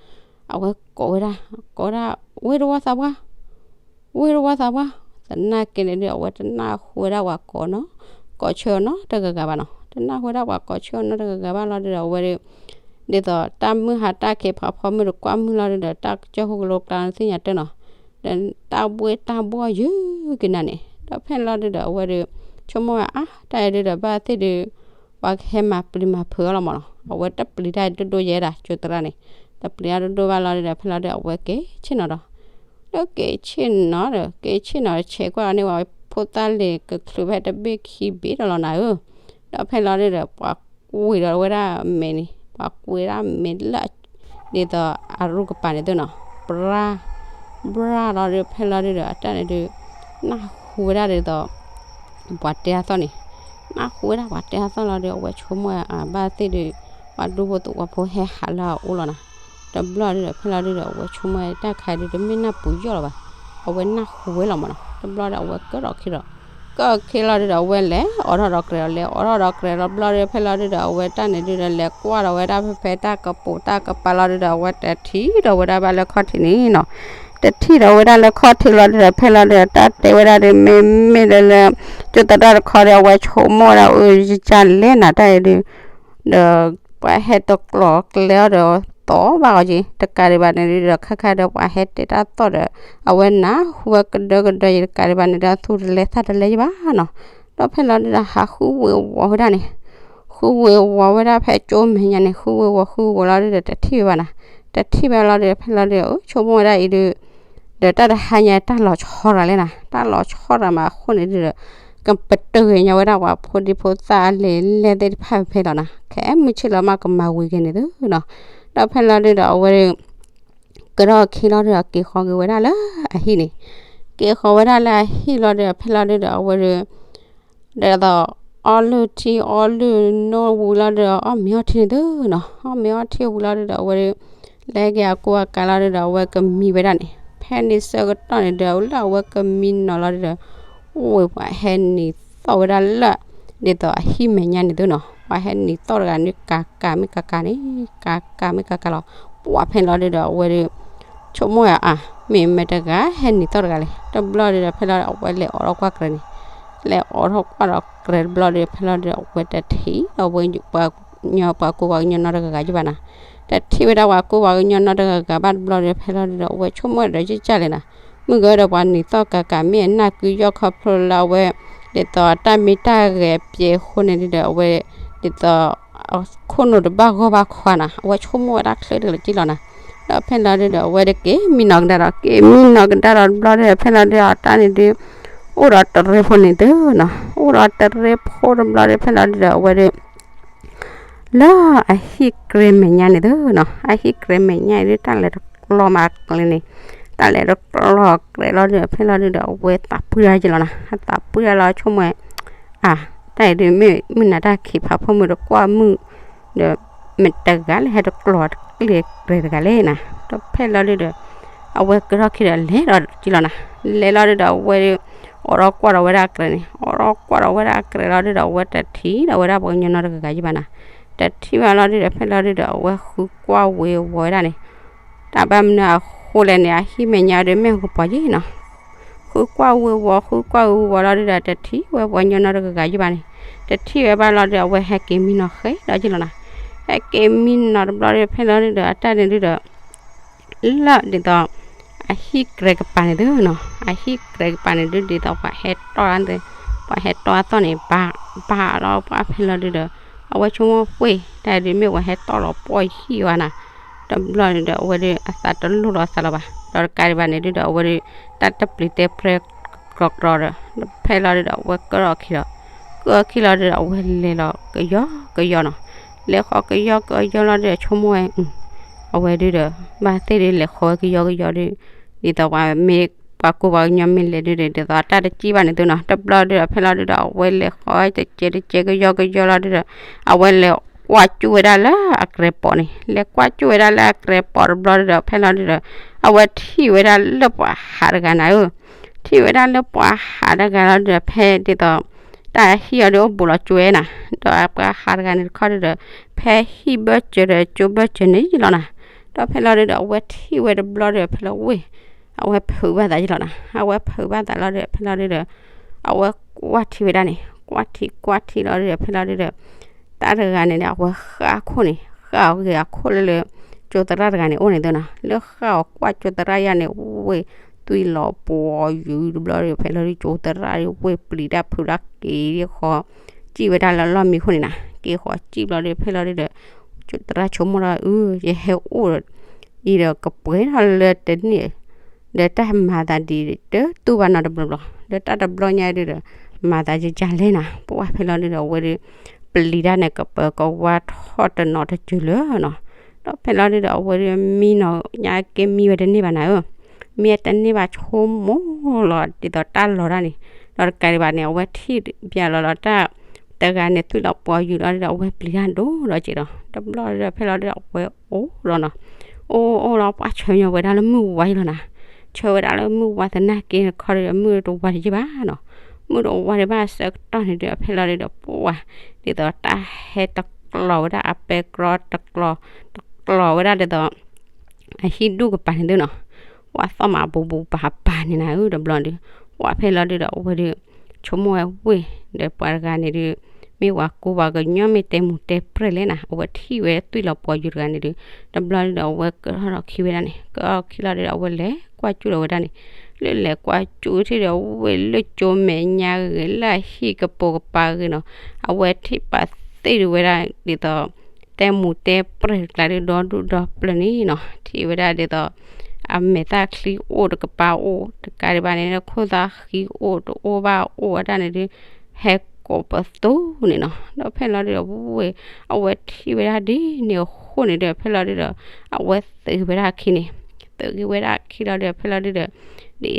အဝဲကိးဝဲဒၣ် ကိးဝဲဒၣ် ဝ့ၢ်သဝီသးပှၢ် ဝ့ၢ်သဝီသးပှၢ်, သနာ်က့န့ၣ်ဒုး အဝဲတနၢ်ဟူဝဲဒၣ်ပှၤကိးနီၤ ကိးဆၢအီၤနီတဂၤဂၤဘၣ်နီၤ, တနၢ်ဟူဝဲဒၣ်ပှၤကိးဆၢအီၤနီတဂၤဂၤဘၣ်လီၤဒုဒီး အဝဲဒုး ဒ်သိးတၢ်မုၢ်ဟါတၢ်ခံးဖးဖီမုၢ်တကွၢ်မုၢ်လီၤဒုဒီး တၢ်ကစၢၢ်ဟူကလိကျါသ့ၣ်ညါတၢ်နီၤ, ဒီးတၢ်ဘှ့ၣ်တၢ်ဘှီၣ်ယုၢ်က့ၤနၤန့ၣ် ဒီးဖဲလီၤဒုဒီး အဝဲဒုး ဆိကမိၣ်ဝဲအါ တၢ်အံၤဒုဒီး ဘၣ်သ့ၣ်ဒုး ပှၤကဟဲမၤပျံၤမၤဖုးအီၤလီၤမ့ၢ်နီၤ, အဝဲတပျံၤတၢ်ဒိၣ်ဒိၣ်ယဲဒၣ် ကၠိသရၣ်န့ၣ်, တပျံၤတၢ်ဒိၣ်ဒိၣ်ဘၣ်လီၤဒုဒီး ဖဲလီၤဒု အဝဲက့ၤဆ့ၣ်နီၤဒီး လၢက့ၤဆ့ၣ်နီၤဒီး က့ၤဆ့ၣ်နီၤဆဲးကွၢ်အီၤန့ၣ် ပှၤဖိသၣ်လံၤကချုးဖဲတဘ့ၣ်ခံဘ့ၣ်ဒီးလီၤနၤဧၢ, ဒီးဖဲလီၤဒုဒီး ပှၤကွံာ်ဒီးဝဲဒၣ်မဲာ်န့ၣ် ပှၤကွံာ်ဒၣ်မဲာ်လၢ ဒ်သိးအရူကပၤန့ၣ်သုနီၤ, ပြါ ပြါလီၤဒု ဖဲလီၤဒုဒီး အတၢ်န့ၣ်ဒုး နၢ်ဟူဝဲဒၣ်ဒ်သိး ပှၤတဲအသီၣ်န့ၣ်, နၢ်ဟူဝဲဒၣ်ပှၤတဲအသီၣ်လီၤဒု အဝဲဆိကမိၣ်အဘၣ်သ့ၣ်ဒုး ပှၤဒူဖိသဝီဖိဟဲဟးလၢအအိၣ်လီၤနၤ, တဘျီဒုဒီး ဖဲလီၤဒုဒီး အဝဲဆိကမိၣ်တၢ်ခါဒုး တမ့ၢ်နၢ်ပူၤယီၣ်လီၤဘၣ်, အဝဲနၢ်ဟူဝဲလီၤမ့ၢ်နီၤ, တဘျီဒီး အဝဲကၢၣ်ဒီးခံဒီး ကၢၣ်ခံလီၤဒုဒီး အဝဲလဲၤအိးထီၣ်ဒီးကြဲးဒီး လဲၤအိးထီၣ်ဒီးကြဲးလီၤဘျီဒု ဖဲလီၤဒုဒီး အဝဲတၢ်န့ၣ်ဒုဒီး လဲၤကွၢ်ဒီးဝဲဒၣ်ဖဲဖဲတၢ်ကပိာ်တၢ်ကပၤလီၤဒုဒီး အဝဲတထံၣ်ဒီးဝဲဒၣ်ဘၣ်လၢခီၣ်ထံးန့ၣ်နီၤ, တထံၣ်ဒီးဝဲဒၣ်လၢခီၣ်ထံးလီၤဒုဒီး ဖဲလီၤဒုဒီး တၢ်တဲဝဲဒၣ်ဒုး မ့မ့ၢ်လၢလၢ ကၠိသရၣ်တခီဒီး အဝဲဆိကမိၣ်ဝဲဒၣ် အိၣ်ယကလဲၣ်နၤတၢ်အံၤဒုး ဒီးပှၤဟဲတကျီၤကျဲအီၤဒီး သီၣ်ဘၣ်အီၤက့ၤ တကးဒံးဘၣ်န့ၣ်ဒုဒီး ခါခါဒီးပှၤဟဲတဲတၢ်သီၣ်ဒီး အဝဲနၢ်ဟူဝဲကဒၢကဒၢယံၤ တကးဒံးဘၣ်န့ၣ်ဒီး သူၣ်တလဲသးတလဲယံၤဘၣ်နီၤ, ဒီးဖဲလီၤဒုဒီး ဟးဃုဝ့ၤဝီၤဝဲဒၣ်န့ၣ်, ဃုဝ့ၤဝီၤဝဲဒၣ်ဖဲကၠိမဲာ်ညါန့ၣ် ဃုဝ့ၤဝီၤဃုဝ့ၤဝီၤလီၤဒုဒီး တထံၣ်ဝဲဘၣ်နၤ, တထံၣ်ဝဲလီၤဒုဒီး ဖဲလီၤဒုဒီး အၢ ဆိကမိၣ်ဝဲဒၣ်အံၤဒုး ဒီးတၢ်တဟါညါတၢ်လီၤဆီတဂၤလဲၣ်နၤ, တၢ်လီၤဆီတဂၤမးအဃိန့ၣ်ဒုဒီး ကပတုာ်က့ၤညီဝဲဒၣ်ပှၤဖိဒံဖိသၣ်အလံာ်လဲၢ်သ့ၣ်တဖၣ်ဖဲလီၤနၤ, ခဲမုၢ်ဆ့ၣ်လီၤမးကမၤဝံၤက့ၤန့ၣ်သုနီၤ, ဒီးဖဲလီၤဒုဒီး အဝဲဒုး ကဒီးခံလီၤဒုဒီး က့ၤဃီၤက့ၤဝဲဒၣ်လၢအဟံၣ်န့ၣ်, က့ၤဃီၤဝဲဒၣ်လၢအဟံၣ်လီၤဒုဒီး ဖဲလီၤဒုဒီး အဝဲဒုး ဒ်သိး အီၣ်လုၢ်ထံအီလုၢ်နိ ဝံၤလီၤဒုဒီး အီၣ်မ့ၤအီထံန့ၣ်သုနီၤ, အီၣ်မ့ၤအီထံဝံၤလီၤဒုဒီး အဝဲဒုး လဲၤက့ၤအကူအကၤလီၤဒုဒီး အဝဲကမံဝဲဒၣ်န့ၣ်, ဖဲန့ၣ်ဆၢကတီၢ်န့ၣ်ဒီး လၢအဝဲကမံနီၤလီၤဒုဒီး အိၣ်ဝဲပှၤဟဲနံၤသီၣ်ဝဲဒၣ်လၢ ဒ်သိးအဟံၣ်မဲာ်ညါန့ၣ်သုနီၤ, ပှၤဟဲနံၤသီၣ်တဂၤန့ၣ် ကၤကၤမ့ၢ်ကၤကၤန့ၣ် ကၤကၤမ့ၢ်ကၤကၤလီၤ, ပှၤဖဲန့ၣ်လီၤဒုဒီး အဝဲဒုး ဆိကမိၣ်ဝဲအါ မ့ၢ်မတၤတဂၤဟဲနံၤသီၣ်တဂၤလဲၣ်, တဘျီဒုဒီး ဖဲလီၤဒုဒီး အဝဲလဲၤအိးထီၣ်ကွၢ်ကြဲးန့ၣ်, လဲၤအိးထီၣ်ကွၢ်ဒီးကြဲးတဘျီဒုဒီး ဖဲလီၤဒုဒီး အဝဲတထံၣ်ဒီးဝဲ ပှၤကူပှၤကညီနီတဂၤဂၤယံၤဘၣ်နၤ, တထံၣ်ဝဲဒၣ်ပှၤကူပှၤကညီနီတဂၤဂၤဘၣ်တဘျီဒုဒီး ဖဲလီၤဒုဒီး အဝဲဆိကမိၣ်ဒီးယကလဲၣ်နၤ, မုၢ်ဂၤဒီးပှၤနံၤသီၣ်ကၤကၤ မ့ၢ်အနၢ်ကုယီၢ်ခီဖျိလၢအဝဲ ဒ်သိးတၢ်မ့ၢ်တၢ်ဂဲၤပျဲအဃိန့ၣ်ဒုဒီး အဝဲ ဒ်သိး ခိၣ်နူာ်တဘၣ်ဂီၢ်ဘၣ်ခွါနၤ, အဝဲဆိကမိၣ်ဝဲဒၣ်ချ့တလၢက့လီၤနၤ, ဒီးဖဲလီၤဒုဒီး အဝဲဒုးက့ၤမံနီၤကဒါဒီး က့ၤမံနီၤကဒါဒီးတဘျီဒုဒီး ဖဲလီၤဒုဒီး အတၢ်န့ၣ်ဒုး အိၣ်ဒီးတရံးဖိန့ၣ်သုနီၤ, အိၣ်ဒီးတရံးဖိတဘျီဒုဒီး ဖဲလီၤဒုဒီး အဝဲဒုး လၢအဟံၣ်ကြဲးမဲာ်ညါန့ၣ်သုနီၤ, အဟံၣ်ကြဲးမဲာ်ညါအံၤဒုး တၢ်လဲၤတကျီၤမးကျဲန့ၣ်, တၢ်လဲၤတကျီၤကြဲးလီၤဒုဒီး ဖဲလီၤဒုဒီး အဝဲသးပှၢ်တၢ်ယံၤလီၤနၤ, အသးပှၢ်တၢ်လီၤဆိကမိၣ် အါ တၢ်အံၤဒုးမ့ၢ်မုၢ်နၤတၢ်ခံးဖးဖီမုၢ်တကွၢ်မုၢ် ဒီး မတၤတဂၤလၢဟဲတကျီၤတကျဲးကြဲးတဂၤလဲၣ်နၤ, ဒီးဖဲလီၤဒုဒီး အဝဲကထီၣ်ခံဒီးလဲၤဒီးကံလီၤနၤ, လဲၤလီၤဒုဒီးအဝဲဒုး အိးထီၣ်ကွၢ်ဒီးဝဲဒၣ်အကြဲးန့ၣ်, အိးထီၣ်ကွၢ်ဒီးဝဲဒၣ်အကြဲးလီၤဒုဒီး အဝဲတထံၣ်ဒီးဝဲဒၣ်ပှၤကညီနီတဂၤဂၤယံၤဘၣ်နၤ, တထံၣ်ဘၣ်လီၤဒုဒီး ဖဲလီၤဒုဒီး အဝဲဃုကွၢ်ဝ့ၤဝီၤဝဲဒၣ်န့ၣ်, တၢ်ဘၣ်မနုၤအဃိလဲၣ်န့ၣ် အဟံၣ်မဲာ်ညါဒုးမ့ၢ်ကပီၤယံၤနီၤ ဃုကွၢ်ဝ့ၤဝီၤ ဃုကွၢ်ဝ့ၤဝီၤလီၤဒုဒီး တထံၣ်ဝဲပှၤကညီနီတဂၤဂၤယံၤဘၣ်န့ၣ်, တထံၣ်ဝဲဘၣ်လီၤဒုဒီး အဝဲဟဲက့ၤမံနီၤဃဲဒီးကံလီၤနၤ, ဟဲက့ၤမံနီၤတဘျီဒုဒီး ဖဲလီၤဒုဒီး အတၢ်န့ၣ်ဒုဒီး လၢဒ်သိး အဟံၣ်ကြဲးကပၤန့ၣ်သုနီၤ, အဟံၣ်ကြဲးကပၤန့ၣ်ဒုး ဒ်သိးပှၤဟဲတီၢ်, ပှၤဟဲတီၢ်အသီၣ်န့ၣ် ဘၣ်ဘၣ်လီၤ ပှၤဖဲလီၤဒုဒီး အဝဲဆိကမိၣ်ပှ့ၢ် တၢ်ဒုးမ့ၢ်ပှၤဟဲတီၢ်လီၤပှီၢ်ဟံၣ်ဝဲနၤ, တဘျီဒုဒီး အဝဲဒုးအသးတလိၣ်လီၤသးလီၤဘၣ်, ဒီးတကးဒံးဘၣ်န့ၣ်ဒုဒီး အဝဲဒုး တၢ်တပျံၤတဲပြဲကြီကြီဒီး ဖဲလီၤဒုဒီး အဝဲကၢၣ်ထီၣ်ခံဒီး ကၢၣ်ထီၣ်ခံလီၤဒုဒီး အဝဲလဲၤလီၤကယီကယီနီၤ, လဲၤဃီကယီကယီလီၤဒုဒီး ဆိကမိၣ်ဝဲ အဝဲဒုဒီး ဘၣ်သ့ၣ်ဒုလဲၤဃီဝဲကယီကယီဒု, ဒ်သိးပှၤမ့ၢ်ပှၤကူပှၤကညီမ့ၢ်လဲၤဒုဒီး ဒ်သိးတၢ်တစံၣ်ဘၣ်န့ၣ်သုနီၤ, တဘျီဒုဒီး ဖဲလီၤဒုဒီး အဝဲလဲၤဃီဝဲတကဲးတကဲးကယီကယီလီၤဒုဒီး အဝဲလဲၤကွၢ်ကၠူၣ်ဝဲဒၣ်လၢအကြဲးပိာ်န့ၣ်, လဲၤကွၢ်ကၠူၣ်ဝဲဒၣ်လၢအကြဲးပိာ်တဘျီဒုဒီး ဖဲလီၤဒုဒီး အဝဲထံၣ်ဝဲဒၣ်လၢပှၤဟးတဂၤနၤဧၢ, ထံၣ်ဝဲဒၣ်လၢပှၤဟးတဂၤလီၤဒုဒီး ဖဲဒ်သိး တၢ်ဟံၣ်အီၤဒုးအိၣ်ဘူးလီၤကၠိဝဲနၤ, ဒီးပှၤဟးတဂၤန့ၣ်တခီဒုဒီး ဖဲဟံၣ်ဘၢၣ်စၢၤဒီးကၠိဘၢၣ်စၢၤန့ၣ်လီၤနၤ, ဒီးဖဲလီၤဒုဒီး အဝဲထံၣ်ဝဲတဘျီဒုဒီး ဖဲလီၤဝ့ၢ် အဝဲဖုးဘၣ်သးယလီၤနၤ, အဝဲဖုးဘၣ်သးလီၤဒုဒီး ဖဲလီၤဒုဒီး အဝဲကွၢ်ထံဝဲဒၣ်န့ၣ်, ကွၢ်ထံကွၢ်ထံလီၤဒုဒီး ဖဲလီၤဒုဒီး တၢ်တဂၤန့ၣ်ဒီး အဝဲဃၣ်အခိၣ်န့ၣ်, ဃၣ်အီၤဂ့ၤအခိၣ်လၢလၢ ကၠိသရၣ်တဂၤန့ၣ်အိၣ်န့ၣ်သုနီၤ, လၢဃၣ်အီၤကွၢ်ကၠိသရၣ်ယၤန့ၣ် ဝ့ၢ်သွံၣ်လီၤပှီၤယုာ်တဘျီဒီး ဖဲလီၤဒု ကၠိသရၣ်ဒုဝ့ၢ်ပျံၤတၢ်ဖုးတၢ်က့ၤဃီ စံၣ်ဝဲဒၣ်လၢလီၢ်မံခိၣ်န့ၣ်နၤ, က့ၤဃီစံၣ်ဘျီဒီး ဖဲလီၤဒုဒီး ကၠိသရၣ်ဆိကမိၣ်ဒီး အၢ ယဟဲအိၣ် အံၤဒီးကပှဲၤထီၣ်လၢတန့ၢ် ဒီးတၢ်မၤသးဒ်တတူၢ်ဘၣ်နီတဘျီဘျီ, ဒီးတၢ်တဘျီညါဒုဒီး မၤသးယကလဲၣ်နၤ, ပှၤဖဲလီၤဒုဒီး အဝဲဒု ပျံၤတၢ်န့ၣ်ကပၢၤကဝါထီၣ်တနီၤတစၢၤလၢနီၤ, ဒီးဖဲလီၤဒုဒီး အဝဲဒုမံနီၤညါက့မံဝဲတန့ၢ်ဘၣ်နၤဧၢ, မံတန့ၢ်ဘၣ်ဆိကမိၣ်လီၤ ဒ်သိးတၢ်လီၤတၢ်န့ၣ်, ဒီးတကးဒံးဘၣ်န့ၣ် အဝဲထံၣ်ပျဲလီၤလီၤတၢ် တဂၤန့ၣ် သွံၣ်လီၤပှီၤယုာ်လီၤဒုဒီး အဝဲပျံၤတၢ်ဒိၣ်ဒီးက့ၤဒီး တဘျီဒုဒီး ဖဲလီၤဒုဒီး အဝဲအိၣ်လီၤနီၤ, အိၣ်အိၣ်လီၤ ပှၤဆၢညီဝဲဒၣ်လၢမုၢ်ဝါယလီၤနၤ, ဆၢဝဲဒၣ်လၢမုၢ်ဝါသနာ်က့တခီဒုဒီး မုၢ်တဝါတယံာ်ဘၣ်နီၤ, မုၢ်တဝါဒံးဘၣ်အဆၢကတီၢ်န့ၣ်ဒုဒီး ဖဲလီၤဒုဒီး ပှၤ ဒ်သိးတၢ်ဟဲတကျီၤဝဲဒၣ်အပဲတြီတကျီၤ တကျီၤဝဲဒၣ်ဒ်သိး အဟံၣ်ဒူၣ်ကပၤန့ၣ်သုနီၤ, ပှၤသီၣ်မးဘူးဘူးပၤပၤန့ၣ်နၤဧၢ တဘျီဒု, ပှၤဖဲလီၤဒုဒီး အဝဲဒု ဆိကမိၣ်ဝဲဝ့ၢ် ဒီးပှၤတဂၤန့ၣ်ဒု မ့ၢ်ပှၤကူပှၤကညီမ့ၢ်တဲမူတဲပြဲၢ်လဲၣ်နၤ, အဝဲထံၣ်ဝဲသွံၣ်လီၤပှီၤယုာ်တဂၤန့ၣ်ဒု, တဘျီဒုဒီး အဝဲကထီၣ်ဒီးခံဝဲဒၣ်န့ၣ် ကထီၣ်ဒီးခံဝဲဒၣ်န့ၣ် ကွၢ်ကၠူၣ်ဒီးဝဲဒၣ်န့ၣ်, လၢလဲၤကွၢ်ကၠူၣ်ထံၣ်ဒီးဝ့ၢ်လၢကၠိမဲာ်ညါဂ့ၤ လၢအဟံၣ်ကပိာ်ကပၤဂ့ၤနီၤ, အဝဲထံၣ်ပာ်သ့ၣ်ဒုဝဲဒၣ်ဒ်သိး တဲမူတဲပြဲၢ်တကျါဒုဒီဒူၣ်ဒီပျၢၢ်န့ၣ်နီၤ, ထံၣ်ဝဲဒၣ်ဒ်သိး အမဲာ်သၣ်ချံအိၣ်တကပၤအိၣ် တကးဒံးဘၣ်န့ၣ် ခိၣ်သၣ်ဃံအိၣ်တအိၣ်ဘၣ်အိၣ်ဝဲဒၣ်န့ၣ်ဒု ဟဲကိးပသူန့ၣ်နီၤ, ဒီးဖဲလီၤဒုဒီး ဝ့ၢ် အဝဲထံၣ်ဝဲဒၣ်ဒ်န့ၣ်အဃိန့ၣ်ဒီး ဖဲလီၤဒုဒီး အဝဲသုးက့ၤဝဲဒၣ်အခံန့ၣ်, သုးက့ၤဝဲဒၣ်အခံလီၤဒုဒီး ဖဲလီၤဒုဒီး ဒ်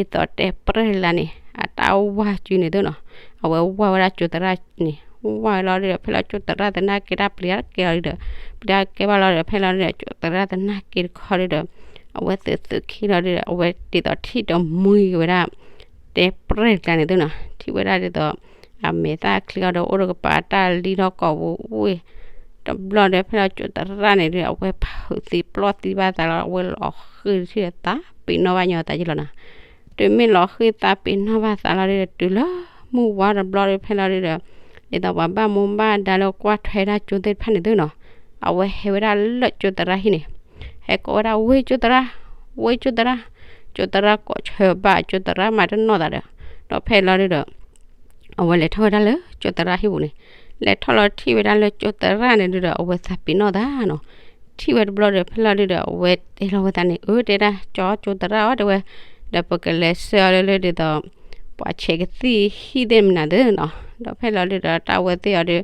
အသိးတဲပြဲၢ်လၢ်န့ၣ် အတၢ်ဝါစုန့ၣ်သုနီၤ, အဝဲဝါဝဲဒၣ်ကၠိသရၣ်န့ၣ် ဝါဝဲလီၤဒုဒီး ဖဲလီၤကၠိသရၣ်သနာ်က့တၢ်ပျံၤတၢ်ကဲလီၤဒုဒီး ပျံၤတၢ်ကဲဘၣ်လီၤဒီး ဖဲလီၤဒုဒီး ကၠိသရၣ်သနာ်က့တခီဒုဒီး အဝဲသုးသုးခံလီၤဒုဒီး အဝဲဒ်သိးထံၣ်ဒီးမှံက့ၤဝဲဒၣ် တဲပြဲၢ်တကျါန့ၣ်သုနီၤ, ထံၣ်ဝဲဒၣ်ဒ်သိး အမဲာ်သၣ်ချံအီၤဒီးအိၣ်တကပၤ တၢ်လံထီၣ်ကိာ်ပူၤဝ့ၢ် တဘျီဒီး ဖဲလီၤကၠိသရၣ်န့ၣ်ဒု အဝဲဖုးသံပျီၢ်သံဘၣ်သးလီၤ အဝဲလီၤဃံၤထံၣ်သးပ့ၤနီၣ်ဘၣ်ညီသးယလီၤနၤ, တုၤမ့ၢ်လီၤဃံၤသးပ့ၤနီၣ်ဘၣ်သးလီၤဒုဒီး တုၤလၢမုၢ်ဝါတဘျီဒီး ဖဲလီၤဒုဒီး ဒ်သိးပှၤဘၣ်မူဘၣ်ဒါလၢကွၢ်ထွဲဒၣ်ကၠိသ့ၣ်တဖၣ်န့ၣ်သုနီၤ, အဝဲဟဲဝဲဒၣ်လၢကၠိသရၣ်ဟံၣ်န့ၣ် ဟဲကိးဝဲဒၣ် ဝ့ၢ်ကၠိသရၣ်, ဝ့ၢ်ကၠိသရၣ်, ကၠိသရၣ်ကိးဆၢဘၣ် ကၠိသရၣ်မၤတနီၣ်သးဒီး ဒီးဖဲလီၤဒုဒီး အဝဲလဲၤထီၣ်ဝဲဒၣ်လၢကၠိသရၣ်ဟံၣ်ပူၤန့ၣ်, လဲၤထီၣ်လီၤထံၣ်ဝဲဒၣ်လၢကၠိသရၣ်န့ၣ်ဒုဒီး အဝဲသးပ့ၤနီၣ်သးနီၤ, ထံၣ်ဝဲတဘျီဒီး ဖဲလီၤဒုဒီး အဝဲတဲလီၤဝဲသးန့ၣ် အၢ တဲဒၣ် ကၠိကၠိသရၣ်အီၤ တဲဝဲ, ဒီးပကလဲၤဆှၢအီၤလၢလၢဒ်သိး ပှၤဆဲးကသံၣ်ဟံၣ်သ့ၣ်မနုၤသ့ၣ်နီၤ, ဒီးဖဲလီၤဒုဒီး တၢ်ဝဲသ့ၣ်အီၤဒု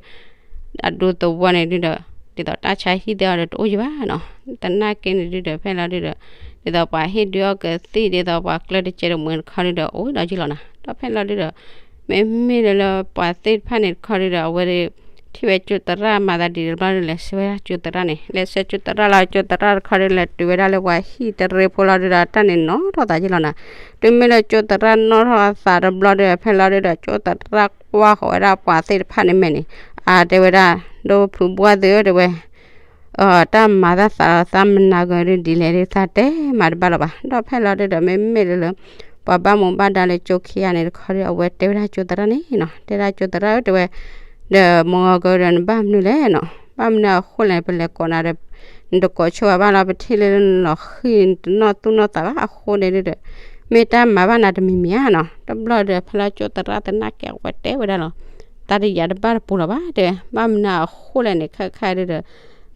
အဒူသဝီန့ၣ်ဒုဒီး ဒ်သိးတၢ်ဆါဟံၣ်သ့ၣ်အီၤဒီးတအိၣ်ယံၤဘၣ်နီၤ, သနာ်က့န့ၣ်ဒုဒီး ဖဲလီၤဒုဒီး ဒ်သိးပှၤဟ့ၣ်ဒုးအီၣ်ကသံၣ် ဒ်သိးပှၤကျၢၢ်တကဲးတမှဲၤတခီဒုဒီး အိၣ်ဒီးယံၤလီၤနၤ, ဒီးဖဲလီၤဒုဒီး မ့မ့ၢ်လၢလၢပှၤသ့ၣ်တဖၣ်န့ၣ်တခီဒုဒီး အဝဲဒု ထံၣ်ဝဲကၠိသရၣ်မၤသးဒ်တဘျီဒီး လဲၤဆှၢဝဲဒၣ်ကၠိသရၣ်န့ၣ်, လဲၤဆှၢကၠိသရၣ်လီၤ, ကၠိသရၣ်တခီဒီး လဲၤတုၤဝဲဒၣ်လၢပှၤဟံၣ်တရ့ဖိလီၤဒီး တၢ်န့ၣ်နီၣ်ထီၣ်သးယ့ၢ်လီၤနၤ. တုၤမ့ၢ်လၢကၠိသရၣ်နီၣ်ထီၣ်အသးတဘျီဒီး ဖဲလီၤဒုဒီး ကၠိသရၣ်ကွၢ်ဃီၤဝဲဒၣ်ပှၤသ့ၣ်တဖၣ်န့ၣ်မဲာ်န့ၣ်, အါ တဲဝဲဒၣ်, ဒီပုၢ်ဝဲၢ်သ့ၣ်ဧၢ တဲဝဲ တၢ်မၤတၢ်သးလီၤ သးမနၤဂ့ၤဒ်လဲၣ်ဒီး သးတဲမၤတဘၣ်လၢၤဘၣ်. ဒီးဖဲလီၤဒုဒီး မ့မ့ၢ်လၢလၢ ပှၤဘၣ်မူဘၣ်ဒါလၢကၠိခံဂၤန့ၣ်တခီဒီး အဝဲတဲဝဲဒၣ်ကၠိသရၣ်န့ၣ်နီၤ, တဲဒၣ်ကၠိသရၣ်ဧၢ တဲဝဲ, ဒီးမုၢ်ဂီၤကဒီး နဘၣ်မနုၤလဲၣ်နီၤ, ဘၣ်မနုၤအဃိလဲၣ် ပလဲၤကိးနၤဒီး နတကိးဆိဘၣ်လီၤ, ပထံၣ်လၢနလီၤဃံၢ် နတနီၣ်သူၣ်နီၣ်သးဘၣ်အဃိန့ၣ်ဒုဒီး မ့ၢ်တၢ်မၤဘၣ်နၤတမံၤမံၤဧါနီၤ. တဘျီဒီး ဖဲလီၤကၠိသရၣ်သနာ်က့ အဝဲတဲဝဲဒၣ်လီၤ, သးတယာ်တဘၣ်တပူၤလၢၤဘၣ် တဲဝဲ, ဘၣ်မနုၤအဃိလဲၣ်န့ၣ် ခဲခါဒုဒီး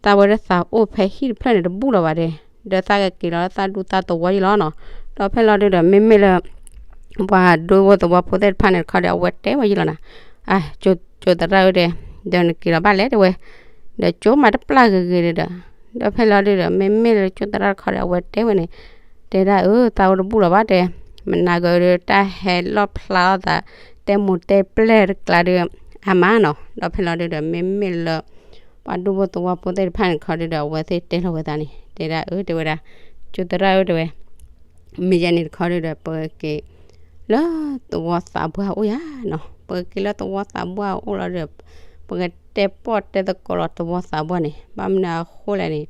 သးဝဲဒၣ်သးအိၣ်ဖဲဟံၣ်တဖျၢၣ်န့ၣ်တဘူၣ်လၢၤဘၣ်တဲ, ဒီးသးကက့ၤလီၤလၢသးဒူသးသဝီယ့ၢ်လီၤနီၤ. ဒီးဖဲလီၤဒုဒီး မ့မ့ၢ်လၢ ပှၤဒူဖိသဝီဖိသ့ၣ်တဖၣ်န့ၣ်တခီဒီး အဝဲတဲဝဲယ့ၢ်လီၤနၤ, အါ ကၠိသရၣ်ဧၢ တဲ, ဒီးနက့ၤလီၤဘၣ်လဲၣ် တဲဝဲ, ဒီးကၠိမၤတပျၢ်ဂ့ၤဂ့ၤဒီး, ဒီးဖဲလီၤဒုဒီး မ့မ့ၢ်လၢကၠိသရၣ်တခီဒီး အဝဲတဲဝဲန့ၣ်, တဲဒၣ်အၢ သးအိၣ်တဘူၣ်လၢၤဘၣ်တဲ, မနၤဂ့ၤဒီး တၢ်ဟဲလီၣ်ဖျါအီၣ်သး တဲမူတဲပျဲၢ်တကျါဒီး အါမးနီၤ. ဒီးဖဲလီၤဒုဒီး မ့မ့ၢ်လၢ ပှၤဒူဖိသဝီဖိသ့ၣ်တဖၣ်န့ၣ်တခီဒုဒီး အဝဲသ့ၣ်တဲလီၤဝဲသးန့ၣ် တဲဒၣ်အၢ တဲဝဲဒၣ်, ကၠိသရၣ်ဧၢ တဲဝဲ, မ့ၢ်ယဲန့ၣ်တခီဒုဒီး ပက့ၤလၢသဝီသးပှၢ်အိၣ်ယၤနီၤ, ပက့ၤလၢသဝီသးပှၢ်အိၣ်လီၤဒီး ပကတဲပီၣ်တဲသကိးလီၤသဝီသးပှၢ်န့ၣ်, ဘၣ်မနုၤအဃိလဲၣ်န့ၣ်,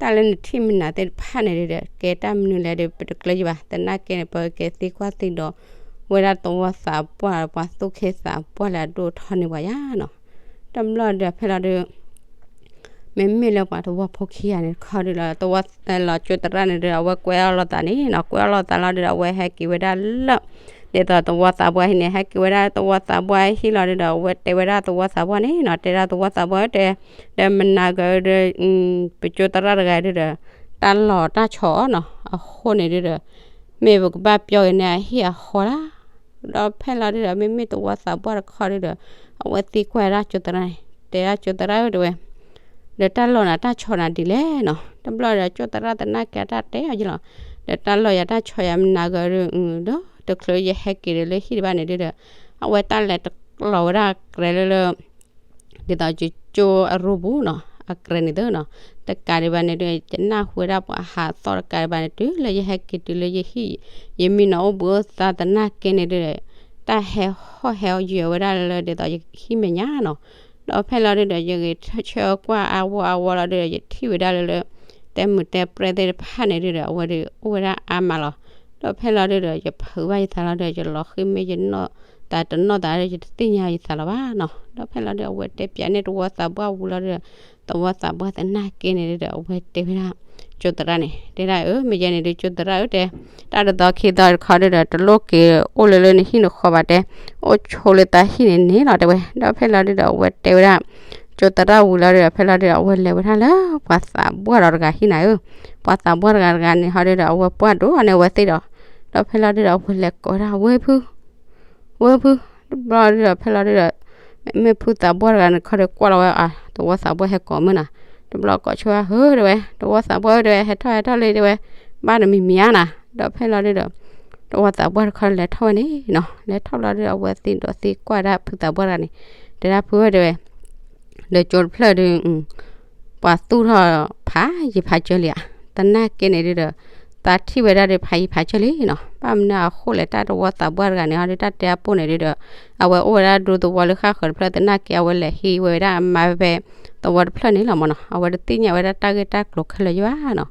တၢ်လၢနထံၣ်မနၤသ့ၣ်တဖၣ်န့ၣ်ဒုဒီး ကဲတၢ်မနုၤလဲၣ်ဒီး ပတကျၢၤယံၤဘၣ်, သနာ်က့န့ၣ် ပက့ၤသံကွၢ်သံဒိးဝဲဒၣ်သဝီသးပှၢ် ပှၤသူၣ်က့သးပှၢ်လၢအဒိၣ်ထီၣ်န့ၢ်ပှၤယၤနီၤ. တဘျီဒီးဖဲလီၤဒု မ့မ့ၢ်လၢပှၤသဝီဖိခံဂၤန့ၣ်တခီဒုလီၤ, သဝီလီၤကၠိသရၣ်န့ၣ်ဒီး အဝဲကွဲအီၣ်လိာ်သးန့ၣ်နီၤ, ကွဲအီၣ်လိာ်သးလီၤဒုဒီး အဝဲဟဲက့ၤဝဲဒၣ်လၢ ဒ်သိးသဝီသးပှၢ်ဟံၣ်န့ၣ် ဟဲက့ၤဝဲဒၣ်သဝီသးပှၢ်ဟံၣ်လီၤဒုဒီး အဝဲတဲဝဲဒၣ်သဝီသးပှၢ်န့ၣ်နီၤ, တဲဒၣ်သဝီသးပှၢ်ဧၢ တဲ, ဒီးမနၤဂ့ၤဒီး ပကၠိသရၣ်တဂၤဒုဒီး တၢ်လီၢ်တၢ်ဆီၣ်နီၤ, အဃိန့ၣ်ဒုဒီး မ့ၢ်ပကဘၣ်ပျီဂ့ၤန့ၢ်အဟံၣ်အဃီလီၤ. ဒီးဖဲလီၤဒုဒီး မ့မ့ၢ်သဝီသးပှၢ်တခီဒုဒီး အဝဲသံကွၢ်ဒၣ်ကၠိသရၣ်န့ၣ်, တဲဒၣ်ကၠိသရၣ်ဧၢ တဲဝဲ, ဒီးတၢ်လီၢ်နၤတၢ်ဆီၣ်နၤဒ်လဲၣ်နီၤ. တဘျီဒီးကၠိသရၣ်သနာ်က့တၢ်တဲအီၤယ့ၢ်လီၤ, ဒီးတၢ်လီၢ်ယၤတၢ်ဆီၣ်ယၤမနၤဂ့ၤဒီး ဒီးတချုးယဟဲက့ၤဒီးလၢဟံၣ်တဘၣ်န့ၣ်ဒုဒီး အဝဲတၢ်လဲၤတလီၤဝဲဒၣ်ကြဲးလၢလၢ ဒ်သိးယကၠိအရူပူၤနီၤ, အကြဲးန့ၣ်သ့နီၤ, တကးဒံးဘၣ်န့ၣ်ဒီး ယနၢ်ဟူဝဲဒၣ်ပှၤဟးသီၣ်တကးဒံးဘၣ်န့ၣ် တုၤလၢယဟဲက့ၤတုၤလၢယဟံၣ်, ယမံနီၤအိၣ်ဘှံးအိၣ်သါသနာ်က့န့ၣ်ဒီး တၢ်ဟဲဟီၣ်ဟဲအီၤယွၤဝဲဒၣ်လၢဒ်သိးယဟံၣ်မဲာ်ညါနီၤ. ဒီးဖဲလီၤဒုဒီး ယဂဲၤဆၢကွၢ်အါဝီအါဝီလီၤဒုဒီး ယထံၣ်ဝဲဒၣ်လၢလၢ တဲမုာ်တဲပြဲၢ်သ့ၣ်တဖၣ်န့ၣ်ဒုဒီး အဝဲဒုးအိၣ်ဝဲဒၣ်အါမးလီၤ. ဒီးဖဲလီၤဒုဒီး ယဖုးဘၣ်ယသးလီၤဒီး ယလီၤဃံၢ်မ့ၢ်ယနီၣ်သးတနီၣ်သးဒီး ယတသ့ၣ်ညါယသးလီၤဘၣ်နီၤ. ဒီးဖဲလီၤဒု အဝဲတဲပၠးန့ၢ်သဝီသးပှၢ်ဝံၤလီၤဒီး သဝီသးပှၢ်သနာ်က့န့ၣ်ဒုဒီး အဝဲတဲဝဲဒၣ် ကၠိသရၣ်န့ၣ် တဲဒၣ်အၢ မ့ၢ်ယဲန့ၣ်ဒု ကၠိသရၣ်ဧၢ တဲ, တၢ်တသီခံသီတခီဒုဒီး တလိၣ်က့ၤအိၣ်လၢလၢနဟံၣ်နဃီဘၣ်တဲ, အိၣ်ဆိးလၢသးဟံၣ်န့ၣ်န့ၣ်လီၤ တဲဝဲ. ဒီးဖဲလီၤဒုဒီး အဝဲတဲဝဲဒၣ် ကၠိသရၣ်ဝံၤလီၤဒီး ဖဲလီၤဒုဒီး အဝဲလဲၤဝဲဒၣ်လၢပှၤသးပှၢ်ဒီးတဂၤဟံၣ်နၤဧၢ, ပှၤသးပှၢ်တဂၤတဂၤန့ၣ်ဟီဒုဒီး အဝဲပှၢ်ဒိၣ်အီၤန့ၣ် အဝဲသ့ၣ်ဒီး, ဒီးဖဲလီၤဒုဒီး အဝဲလဲၤကိးဝဲဒၣ် ဝ့ၢ်ဖု ဝ့ၢ်ဖု, တဘျီဒုဒီး ဖဲလီၤဒုဒီး မ့မ့ၢ်ဖုသးပှၢ်တဂၤန့ၣ်ခီဒီး ကွၢ်လီၤဝဲအသဝီသးပှၢ်ဟဲကိးမုၢ်နၤ, တဘျီကိးဆိဝဲ ဧၢ တဲဝဲ, သဝီသးပှၢ်ဧၢ တဲဝဲ, ဟဲထီၣ်ဟဲထီၣ်လံ တဲဝဲ, ဘၣ်တမံၤမံၤဧါနၤ. ဒီးဖဲလီၤဒုဒီး သဝီသးပှၢ်တခီလဲၤထီၣ်ဝဲန့ၣ်နီၤ, လဲၤထီၣ်ဘျီဒုဒီး အဝဲသ့ၣ်ဒီးသံကွၢ်ဒၣ်ဖုသးပှၢ်တဂၤန့ၣ်, တဲဒၣ်ဖုဧၢ တဲဝဲ ဒီးကၠိတဖျၢၣ်ဒု ပှၤသူၣ်ထီၣ်ဖးယံၤဖးစၢၤလံဧါ, သနာ်က့န့ၣ်ဒုဒီး သးထံၣ်ဝဲဒၣ်ဒီးဖးယံၤဖးစၢၤလံနီၤ, ဘၣ်မနုၤအဃိလဲၣ် တၢ်သဝီသးပှၢ်တဂၤန့ၣ်ဟီဒု တၢ်တဲအပိၢ်န့ၣ်ဒုဒီး အဝဲအိၣ်ဝဲဒၣ်ဒူသဝီလၢဃၣ်ဃၢၤတဖျၢၣ် သနာ်က့ အဝဲလဲၤဟံးဝဲဒၣ်အမါဖဲ သဝီတဖျၢၣ်န့ၣ်လီၤမ့ၢ်နီၤ, အဝဲတသ့ၣ်ညါဝဲဒၣ်တၢ်ဂ့ၢ်တၢ်ကျိၤခဲလၢာ်ယါနီၤ.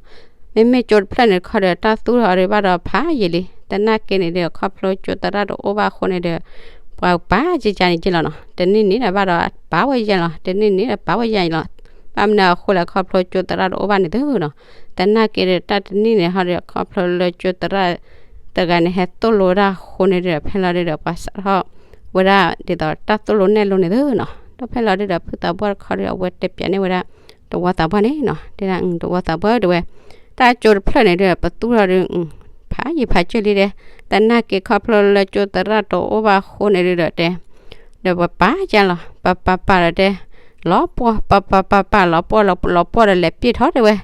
မ့မ့ၢ်ကၠိတဖျၢၣ်န့ၣ်တခီဒီး တၢ်သူၣ်ထီၣ်ဒုဘၣ်ဒီးဖးယံၤလံ, သနာ်က့န့ၣ်ဒု ခီဖျိကၠိသရၣ်တအိၣ်ဘၣ်အဃိန့ၣ်ဒီး ပှၤပာ်ကကန့ၣ်က့လီၤနီၤ, တနံၣ်န့ၣ်ဒီးဘၣ်ဒီးပာ်ဝဲယဲၢ်လီၤ, တနံၣ်န့ၣ်ဒီးပာ်ဝဲယဲၢ်လီၤ. ဘၣ်မနုၤအဃိလဲၣ် ခီဖျိကၠိသရၣ်တအိၣ်ဘၣ်န့ၣ်သ့နီၤ, သနာ်က့ဒီး တၢ်တနံၣ်န့ၣ်ဟီဒီး ခီဖျိလၢကၠိသရၣ်တဂၤန့ၣ် ဟဲသိၣ်လိဝဲဒၣ်အဃိန့ၣ်ဒီး ဖဲလီၤဒုဒီး ပှၤစးထီၣ်ဝဲဒၣ်ဒ်သိးတၢ်သိၣ်လိနဲၣ်လိန့ၣ်သ့နီၤ. ဒီးဖဲလီၤဒုဒီး ဖုသးပှၢ်တခီဒီး အဝဲတဲပၠးန့ၢ်ဝဲဒၣ် သဝီသးပှၢ်န့ၣ်နီၤ, တဲဒၣ် သဝီသးပှၢ်တဲဝဲ တၢ်ကၠိတဖျၢၣ်န့ၣ်ဒီး ပသူၣ်ထီၣ်ဒီး ဖးယံၤဖးစၢၤလံဒီး သနာ်က့ခီဖျိလၢကၠိသရၣ်တအိၣ်ဘၣ်အဃိန့ၣ်ဒုဒီးတဲ ဒီးပပာ်ကလီၤ, ပပာ်ပာ်ဒီးတဲ လီၤပှီၢ် ပပာ်ပာ်ပာ် လီၤပှီၢ်လီၤပှီၢ်ဒီးလဲၤပျံၢ်ထီၣ်တဲဝဲ,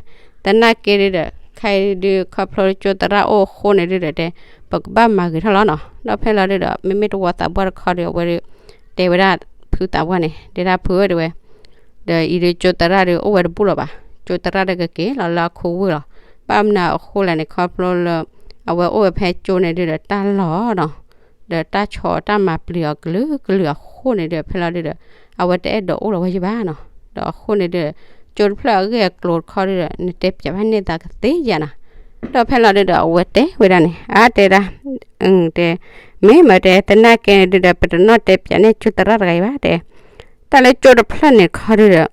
သနာ်က့ဒုဒီး ခဲအံၤဒု ခီဖျိကၠိသရၣ်အိၣ်အဃိန့ၣ်ဒုဒီးတဲ ပကဘၣ်မၤဂ့ၤထီၣ်လီၤနီၤ. ဒီးဖဲလီၤဒုဒီး မ့မ့ၢ်သဝီသးပှၢ်တခီဒီး အဝဲဒု တဲဝဲဒၣ်ဖုသးပှၢ်န့ၣ် တဲဒၣ်ဖုဧၢတဲဝဲ ဒီးအံၤဒုးကၠိသရၣ်ဒုးအိၣ်ဝဲတဘူၣ်လီၤဘၣ်, ကၠိသရၣ်တဂၤက့ၤလီၤလၢအခိၣ်ဝ့ၢ်လီၤ. ဘၣ်မနုၤအဃိလဲၣ်န့ၣ် ခီဖျိလၢ အဝဲအိၣ်ဝဲဖဲကၠိန့ၣ်ဒုးဒီးတၢ်လီၢ်နီၤ ဒီးတၢ်ဆီၣ်အီၤတၢ်မၤပျံၤအီၤကလုာ်ကလုာ်အဃိန့ၣ်ဒုး ဖဲလီၤဒုးဒီး အဝဲတအဲၣ်ဒိးအိၣ်လီၤဝဲယဘၣ်နီၤ. ဒီးအဃိန့ၣ်ဒုး ကၠိတဖျၢၣ်အဂ့ၢ်အကျိၤတခီဒုးဒီး နတဲပၠးဘၣ်န့ၢ်သးကသ့ဧါနီၤ. ဒီးဖဲလီၤဒုးဒီး အဝဲတဲဝဲဒၣ်န့ၣ် အါတဲဒၣ် တဲ မ့ၢ်မၢတဲ သနာ်က့န့ၣ်ဒုးဒီး ပတနီၣ်တဲပၠးန့ၢ်ကၠိသရၣ်တဂၤအံၤဘၣ်တဲ တၢ်လၢကၠိတဖျၢၣ်န့ၣ်တခီဒုးဒီး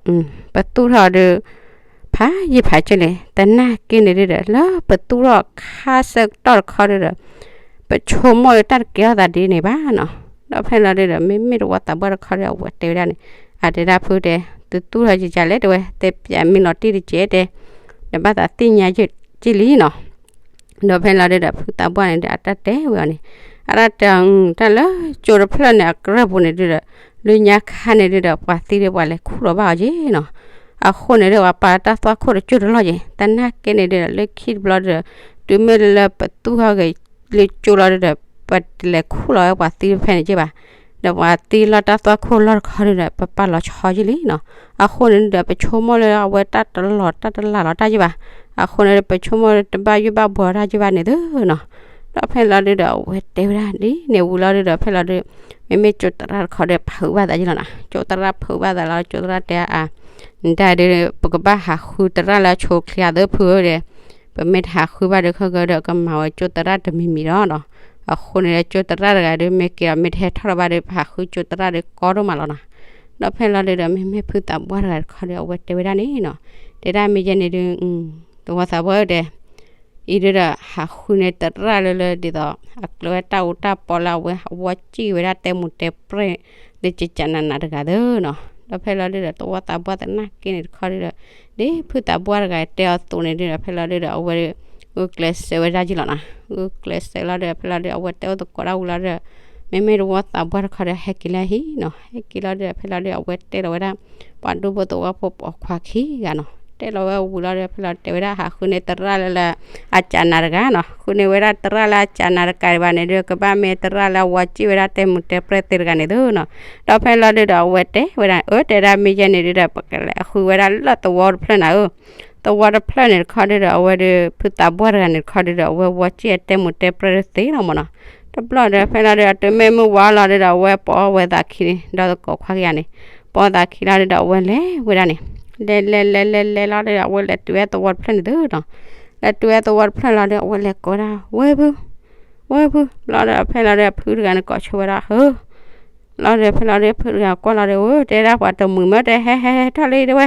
ပသူၣ်ထီၣ်ဒုး ဖးယံာ်ဖးကၢလံ, သနာ်က့န့ၣ်ဒုးဒီး လၢပသူၣ်ထီၣ်ခါဆၢကတီၢ်တခီဒုးဒီး ပဆိကမိၣ်လၢတၢ်တကဲထီၣ်သးဒ်န့ၣ်ဘၣ်နီၤ. ဒီးဖဲလီၤဒုးဒီး မ့မ့ၢ်သဝီသးပှၢ်တခီဒီး အဝဲတဲဝဲဒၣ်န့ၣ် အတဲဒၣ်ဖုတဲ သုသူၣ်ထီၣ်ကကလဲၣ်တဲဝဲ တဲပၠးမ့ၢ်လီၤတံၢ်တကဲတဲ ဒီးဘၣ်သးသ့ၣ်ညါက့လံနီၤ. ဒီးဖဲလီၤဒုးဒီး ဖုသးပှၢ်န့ၣ်ဒီး အတၢ်တဲဝဲအီၤန့ၣ် အတၢ်တဲ တၢ်လၢကၠိတဖျၢၣ်န့ၣ် အကြၢးပူၤန့ၣ်ဒုးဒီး လၢညါခါန့ၣ်ဒုးဒီး ပှၤသံဒုးပှၤလဲၤခူၣ်လီၤဘၣ်အီၤက့နီၤ. အဃိန့ၣ်ဒုး ပှၤပာ်တၢ်သွၣ်ခိၣ်တကၠိတလီၢ်က့ သနာ်က့န့ၣ်ဒုးဒီး လၢခံတဘျီဒုးဒီး တုၤမ့ၢ်လၢပသူၣ်ထီၣ်က့ၤလၢကၠိလီၤဒုးဒီး ပတလဲၤခူၣ်လီၤဝဲပှၤသံဖဲန့ၣ်က့ဘၣ်. ဒီးပှၤသံလီၤတၢ်သွၣ်ခိၣ်လီၢ်တခီဒုးဒီး ပပာ်လီၤဆီက့လံနီၤ. အဃိန့ၣ်ဒုးဒီး ပဆိကမိၣ်လၢအဝဲတၢ်တလီၤတၢ်တလၢ်လီၤတၢ်က့ဘၣ်. အဃိန့ၣ်ဒုး ပဆိကမိၣ်လၢတဘၣ်ယိၣ်ဘၣ်ဘှီတၢ်က့ဘၣ်န့ၣ်သုနီၤ. ဒီးဖဲလီၤဒုးဒီး အဝဲတဲဝဲဒၣ်ဒ်န့ၣ်ဝံၤလီၤဒုးဒီး ဖဲလီၤဒုး မ့မ့ၢ်ကၠိသရၣ်တခီဒီး ဖုးဘၣ်သးက့လီၤနီၤ. ကၠိသရၣ်ဖုးဘၣ်သးလီၤ ကၠိသရၣ်တဲအါ နတၢ်ဒုး ပကဘၣ်ဟးဃုသရၣ်လၢအဆိအချ့အသိးဖုဧၢဒီး ပမ့ၢ်တဟးဃုဘၣ်ဒီး ခဲကဒီးကမၤဝဲကၠိသရၣ်တမံၤမံၤဒီးနီၤ. အဃိန့ၣ်ဒီး ကၠိသရၣ်တဂၤဒုး မ့ၢ်က့ၤဒီးမ့ၢ်တဟဲထီၣ်လၢၤဘၣ်ဒီး ပဟးဃုကၠိသရၣ်ဒီးကီဒိၣ်မးလီၤနီၤ. ဒီးဖဲလီၤဒုးဒီး မ့မ့ၢ်ဖုသးပှၢ်တဂၤတခီဒီး အဝဲတဲဝဲဒၣ်န့ၣ်နီၤ. တဲဒၣ်မ့ၢ်ယဲန့ၣ်ဒုး သဝီသးပှၢ်တဲ အံၤဒုးဒီး ဟးဃုန့ၢ်သရၣ်လၢလၢဒ်သိး အကျဲဝဲတၢ်အူတၢ်ပီလၢအဝဲဝီစံၣ်ဝဲဒၣ်တဲမူတဲပြဲၢ် လၢကကနးနးတဂၤသ့နီၤ. ဒီးဖဲလီၤဒုးဒီး သဝီသးပှၢ်သနာ်က့န့ၣ်တခီဒုးဒီး ဒ်ဖုသးပှၢ်တဂၤတဲအီၤအသိးန့ၣ်ဒုးဒီး ဖဲလီၤဒုးဒီး အဝဲဒုး ဂုာ်ကျဲးစၢးဝဲဒၣ်က့လီၤနီၤ. ဂုာ်ကျဲးစၢးလီၤဒုးဒီး ဖဲလီၤဒုးဒီး အဝဲတဲအိၣ်သကိးတၢ်ဝံၤလီၤဒုးဒီး မ့မ့ၢ်သဝီသးပှၢ်တခီဒီး ဟဲက့ၤလၢဟံၣ်နီၤ. ဟဲက့ၤလီၤဒုးဒီး ဖဲလီၤဒုးဒီး အဝဲတဲလီၤဝဲဒၣ် ပှၤဒူဖိသဝီဖိပိာ်ခွါခံဂၤနီၤ. တဲလီၤဝဲဝံၤလီၤဒီး ဖဲလီၤတဲဝဲဒၣ် ဟးဃုန့ၢ်သရၣ်လၢလၢ အကနးတဂၤနီၤ. ဃုန့ၢ်ဝဲဒၣ်သရၣ်လၢအကနးတဂၤဘၣ်န့ၣ်ဒုး ကဘၣ်မ့ၢ်သရၣ်လၢအဝီစံၣ်ဝဲဒၣ်တဲမူတဲပြဲၢ်သ့တဂၤန့ၣ်သ့နီၤ. ဒီးဖဲလီၤဒုးဒီး အဝဲတဲဝဲဒၣ် အၢ တဲဒၣ်မ့ၢ်ယဲန့ၣ်ဒုးဒီး ပကလဲၤဃုဝဲဒၣ်လၢသဝီတဖျၢၣ်နၤဧၢ. သဝီတဖျၢၣ်န့ၣ်တခီဒုးဒီး အဝဲဒုး ဖုသးပှၢ်တဂၤန့ၣ်တခီဒုးဒီး အဝဲဝီစံၣ်အတဲမူတဲပြဲၢ်သ့လီၤမးနီၤ. တဘျီဒီး ဖဲလီၤဒုး အတုၤမ့ၢ်မုၢ်ဝါလီၤဒုးဒီး အဝဲပိာ်ဝဲသးခံန့ၣ် ဒီးသကိးခွါကယၤန့ၣ် ပိာ်သးခံလီၤဒုးဒီး အဝဲလဲၤဝဲဒၣ်န့ၣ် လဲၤလဲၤလဲၤလဲၤလဲၤလီၤဒုးဒီး အဝဲလဲၤတုၤဝဲသဝီတဖျၢၣ်န့ၣ်သ့နီၤ. လဲၤတုၤဝဲသဝီတဖျၢၣ်လီၤဒုး အဝဲလဲၤကိးဒၣ် ဝဲဖု ဝဲဖု လီၤဒီး ဖဲလီၤဒုး ဖုတဂၤန့ၣ်ကိးဆိဝဲဒၣ် ဧၢ လီၤဒီး ဖဲလီၤဒုး ဖုတဂၤကွၢ်လီၤဒီး ဧၢ တဲဒၣ်ပှၤတမုာ်မ့ၢ်တဲ ဟဲဟဲဟဲထီၣ်လံတဲဝဲ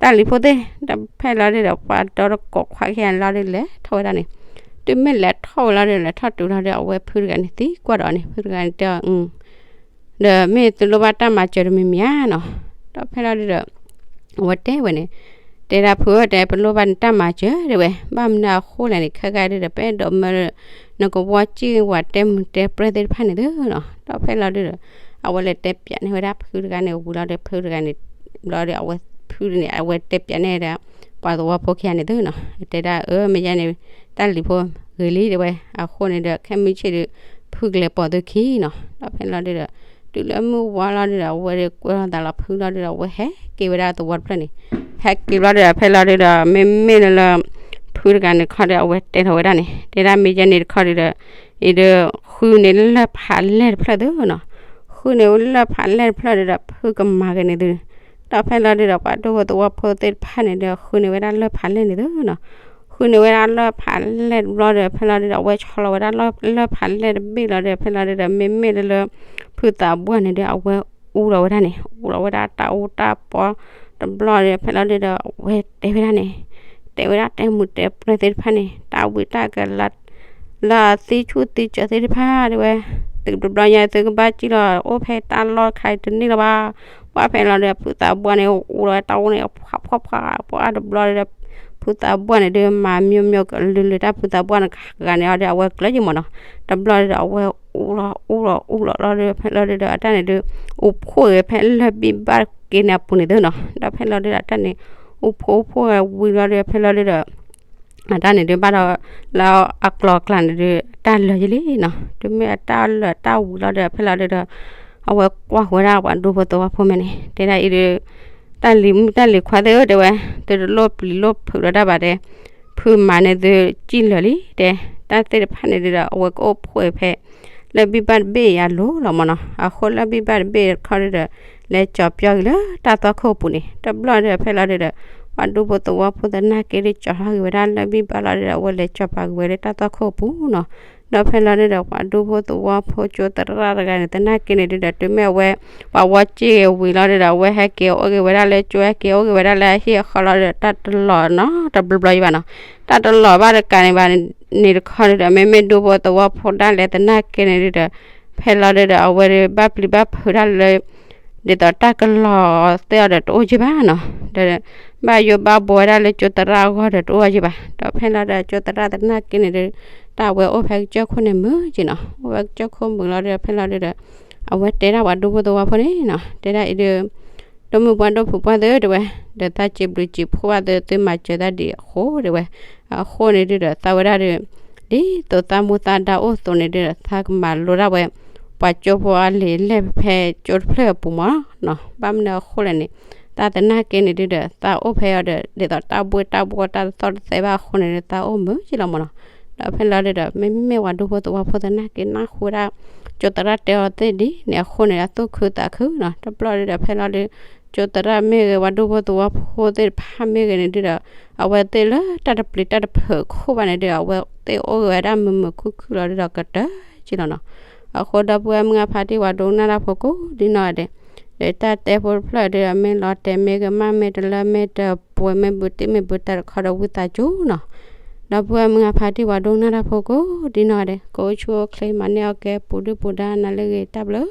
တၢ်လံၤဖိသ့ၣ် ဒီးဖဲလီၤဒုးဒီး ပှၤဒီသကိးခွါကယၤန့ၣ်လီၤဒုး လဲၤထီၣ်ဝဲဒၣ်န့ၣ် တုၤမ့ၢ်လဲၤထီၣ်ဝဲလီၤဒုး လဲၤထီၣ်တုၤလီၤဒုး အဝဲဖုတဂၤန့ၣ်သံကွၢ်ဒီးန့ၣ် ဖုတဂၤန့ၣ်တဲအီၤ ဒီးမ့ၢ်သုလိၣ်ဘၣ်တၢ်မၤစၢၤတမံၤမံၤဧါနီၤ. ဒီးဖဲလီၤဒုးဒီး အဝဲတဲဝဲန့ၣ် တဲဒၣ်ဖုဧၢ တဲ ပလိၣ်ဘၣ်နတၢ်မၤစၢၤတဲဝဲ ဘၣ်မနုၤအဃိလဲၣ်န့ၣ် ခဲကါဒုးဒီး ပအဲၣ်ဒိးမၢလၢ နကဝီစံၣ်ဝဲတဲမူတဲပြဲၢ်သ့ၣ်တဖၣ်န့ၣ်သ့နီၤ. ဒီးဖဲလီၤဒုးဒီး အဝဲလဲၤတဲပၠးန့ၢ်ဝဲဒၣ်ဖုတဂၤန့ၣ်ဝံၤလီၤဒီး ဖုတဂၤန့ၣ်ဘျီဒီး အဝဲဖုန့ၣ် အဝဲတဲပၠးန့ၢ်ဒီး ပှၤသဝီဖိခံဂၤန့ၣ်သ့နီၤ တဲဒၣ်အၢ မ့ၢ်ယဲန့ၣ် တၢ်လံၤဖိဂ့ၤလံတဲဝဲ အဃိန့ၣ်ဒီး ခဲမုၢ်ဆ့ၣ်ဒီး ဖုကလဲၤပိာ်သုခံနီၤ. ဒီးဖဲလီၤဒုးဒီး တုၤလၢမုၢ်ဝါလီၤဒုးဒီး အဝဲဒုးကွဲလီၤသးလီၤဖုလီၤဒုးဒီး အဝဲဟဲက့ၤဝဲဒၣ်သဝီတဖျၢၣ်န့ၣ် ဟဲက့ၤဘျီဒုးဒီး ဖဲလီၤဒုးဒီး မ့မ့ၢ်လၢလၢ ဖုတဂၤန့ၣ်တခီဒီး အဝဲတဲထီၣ်ဝဲဒၣ်န့ၣ် တဲဒၣ်မ့ၢ်ယဲန့ၣ်တခီဒုးဒီး အံၤဒီး ဃုန့ၢ်လၢၢ်ဖးလဲၢ်တဖျၢၣ်သ့နီၤ. ဃုန့ၢ်လၢၢ်ဖးလဲၢ်တဖျၢၣ်ဒုးဒီး ဖုကမၤက့ၤန့ၣ်သု ဒီးဖဲလီၤဒုးဒီး ပှၤဒူဖိသဝီဖိသ့ၣ်တဖၣ်န့ၣ်ဒီး ဃုန့ၢ်ဝဲဒၣ်လၢၢ်ဖးလဲၢ်န့ၣ်သုနီၤ. ဃုန့ၢ်ဝဲဒၣ်လၢၢ်ဖးလဲၢ်တဘျီဒီး ဖဲလီၤဒုးဒီး အဝဲဆီလီၤဝဲဒၣ်လၢၢ်ဖးလဲၢ်တဘ့ၣ်လီၤဒီး ဖဲလီၤဒုးဒီး မ့မ့ၢ်လၢလၢ ဖုသးပှၢ်န့ၣ်ဒီး အဝဲအူလီၤဝဲဒၣ်န့ၣ် အူလီၤဝဲဒၣ်တၢ်အူတၢ်ပီတဘျီဒီး ဖဲလီၤဒုးဒီး အဝဲတဲဝဲဒၣ်န့ၣ် တဲဝဲဒၣ်တဲမူတဲပြဲၢ်သ့ၣ်တဖၣ်န့ၣ် တၢ်ဝံတၢ်ကလၤ လၢအသံဆူၣ်သံစၢၤသ့ၣ်တဖၣ်တဲဝဲ သုတဘျီညါသုကဘၣ်စံၣ်လီၤ အိၣ်ဖဲတၢ်လီၢ်တခါအံၤတန့ၢ်လၢၤဘၣ်. ဘၣ်ဖဲလီၤဒီး ဖုသးပှၢ်န့ၣ် အူလီၤတၢ်အူန့ၣ် ဖှးဖှးဖှးဖှးတဘျီဒီး ဖုသးပှၢ်န့ၣ်ဒီး မၤမိၢ်မိၢ်ကလုာ်လုာ်တၢ် ဖုသးပှၢ်န့ၣ် ဂၤန့ၣ်အီၤဒီး အဝဲကျၢၤယံမးနီၤ. တဘျီဒီး အဝဲအူလီၤအူလီၤအူလီၤလီၤဒီး ဖဲလီၤဒုးဒီး အတၢ်န့ၣ်ဒီး အူဖှိၣ်ဂ့ၤဖဲလၢၢ်ဘံၣ်ဘၣ်က့ၤန့ၣ်အပူၤန့ၣ်သ့နီၤ. ဒီးဖဲလီၤဒုးဒီး အတၢ်န့ၣ် အူဖှိၣ်အူဖှိၣ်ဂ့ၤဝံၤလီၤဒီး ဖဲလီၤဒုးဒီး အတၢ်န့ၣ်ဒုးဘၣ်ဒီး လၢအကျိၤအကျဲန့ၣ်ဒုး တၢ်လၢာ်ယံလံနီၤ. တုၤမ့ၢ်အတၢ်လၢာ်တၢ်ဝံၤလီၤဒီး ဖဲလီၤဒုးဒီး အဝဲကွၢ်ဃီၤဝဲဒၣ်ပှၤဒူဖိသဝီဖိမဲာ်န့ၣ် တဲဒၣ်အံၤဒုး တၢ်လံၤမုၣ်တၢ်လံၤခွါသ့ၣ်ဧၢ တဲဝဲ, သုတလိၣ်ပျံၤလိၣ်ဖုးဒီးတၢ်ဘၣ်တဲ, ဖုမၤန့ၢ်သုစံၣ်လၢာ်လံ တဲ, တၢ်သ့ၣ်တဖၣ်န့ၣ်ဒုဒီး အဝဲကအိၣ်ဖှိၣ်ဖဲ လၢၢ်ဘံၣ်ဘၣ်တဘ့ၣ်အလိၤလီၤမၢ်နီၤ. အဃိလၢၢ်ဘံၣ်ဘၣ်တဘ့ၣ်တခီဒုဒီး လဲၤကၠီၤပၠီက့ၤလၢတၢ်သီခိၣ်အပူၤန့ၣ် တဘျီဒုဒီး ဖဲလီၤဒုဒီး ပှၤဒူဖိသဝီဖိသနာ်က့ဒု ကၠီၤထီၣ်က့ၤဝဲဒၣ်လၢၢ်ဘံၣ်ဘၣ်လီၤဒုဒီး အဝဲလဲၤကၠီၤပာ်က့ၤဝဲလၢတၢ်သီခိၣ်အပူၤနီၤ. ဒီးဖဲလီၤဒုဒီး ပှၤဒူဖိသဝီဖိကၠိသရၣ်တဂၤန့ၣ် သနာ်က့န့ၣ်ဒုဒီး တုၤမ့ၢ်အဝဲ ပှၤဝီစ့ၢ်က့ၤဝံၤလီၤဒုဒီး အဝဲဟဲက့ၤအိၣ်က့ၤဝဲဒၣ်လၢကၠိ ဟဲက့ၤအိၣ်က့ၤဝဲဒၣ်လၢအဟံၣ်အဃီလီၤဒုဒီး တၢ်တလီၤနီၤ တဘျီဘျီယံၤဘၣ်နီၤ. တၢ်တလီၤဘၣ်တကးန့ၣ်ဘၣ်န့ၣ်တခီဒုဒီး မ့မ့ၢ်ဒူဖိသဝီဖိဒၣ်လဲာ်သနာ်က့န့ၣ်ဒုဒီး ဖဲလီၤဒုဒီး အဝဲဒုးဘၣ်ပျံၤဘၣ်ဖုးတၢ်လၢ ဒ်သိးတၢ်ကလီၤသ့ၣ်အီၤဒီးတအိၣ်က့ၤဘၣ်နီၤ. ဒီး ဘၣ်ယိၣ်ဘၣ်ဘှီဝဲဒၣ်လၢကၠိသရၣ်အဂီၢ်ဒီးတအိၣ်က့ၤဘၣ်. ဒီးဖဲလီၤဒုဒီး ကၠိသရၣ်သနာ်က့န့ၣ်ဒု တၢ်အဝဲအိၣ်ဖဲကစၢၢ်ခိၣ်န့ၣ်မုာ်က့ၤနီၤ. အိၣ်ဖဲကစၢၢ်ခိၣ်မုာ်လီၤဒုဒီး ဖဲလီၤဒုဒီး အဝဲတဲဒၣ်ပှၤဒူဖိသဝီဖိန့ၣ်နီၤ တဲဒၣ်အံၤဒု ဒိၣ်မုၢ်ပှၢ်ဒိၣ်ဖုးပှၢ်သ့ၣ်ဧၢ တဲဝဲ, ဒီးသးစံးဘျုးစံးဖှိၣ်ဘၣ်သု သုမၤစၢၤတၢ်ဒ်အဃိ တဲဝဲ. အဃိန့ၣ်ဒုဒီး သးဝဲဒၣ်ဒု ဒ်သိးသးမူသးဒါအိၣ်အသိးန့ၣ်ဒုဒီး သးကမၤလိတၢ်ဝဲ ပှၤကၠိဖိအလံာ်လဲၢ်ဖဲကၠိတဖျၢၣ်အပူၤမၢ်နီၤ. ဘၣ်မနုၤအဃိလဲၣ်န့ၣ် သးသနာ်က့န့ၣ်ဒုဒီး သးအိၣ်ဖဲအီၤဒီး ဒ်သိးတၢ်ဘှ့ၣ်တၢ်ဘှီတၢ်တသီၣ်တသဲဘၣ်အဃိန့ၣ်ဒု သးအိၣ်မုာ်က့ၤလီၤမၢ်နီၤ. ဒီးဖဲလီၤဒုဒီး မ့မ့ၢ်ပှၤဒူဖိသဝီဖိသနာ်က့ နၢ်ဟူဝဲဒၣ် ကၠိသရၣ်တဲအီၤသ့ၣ်ဒ်န့ၣ်အဃိန့ၣ် အသူၣ်ခုသးခုနီၤ. တဘျီဒုဒီး ဖဲလီၤဒု ကၠိသရၣ်မ့ၢ်ဂ့ၤ ပှၤဒူဖိသဝီဖိသ့ၣ်တဖၣ်မ့ၢ်ဂ့ၤန့ၣ်ဒုဒီး အဝဲသ့ၣ်လၢတၢ်တပျံၤတၢ်တဖုးခိၣ်ဘၣ်န့ၣ်ဒု အဝဲသ့ၣ်အိၣ်ဂ့ၤဝဲဒၣ်မုာ်မုာ်ခုၣ်ခုၣ်လီၤဒုဒီးကတၢၢ်က့ၤလီၤနီၤ. အဃိဒီပုၢ်ဝဲၢ်မုၢ်အဖါတံၢ် ပှၤဒိကနၣ်တၢ်ဖိကိးဒ်နီၢ်ဂၤဒဲး, ဒီးတၢ်တဲဖိတဖျၢၣ်ဒုဒီး မ့ၢ်လီၤတဲာ်မ့ၢ်ဂ့ၤ မ့ၢ်တလၢမ့ၢ်တပှဲၤ မ့ၢ်ဘူးတံၢ်မ့ၢ်ဘူးတၢ်တခီဒီး ဝံသးစူၤနီၤ. ဒီပုၢ်ဝဲၢ်မုၢ်အဖါတံၢ် ပှၤဒိကနၣ်တၢ်ဖိကိးဒ်နီၢ်ဂၤဒဲး ကအိၣ်ဆူၣ်အိၣ်ချ့ မၤန့ၢ်အီၣ်ကဲ ပူၤဒုၣ်ပူၤဒါ နၤလၢအဂ့ၤ တၢ်ဘျုး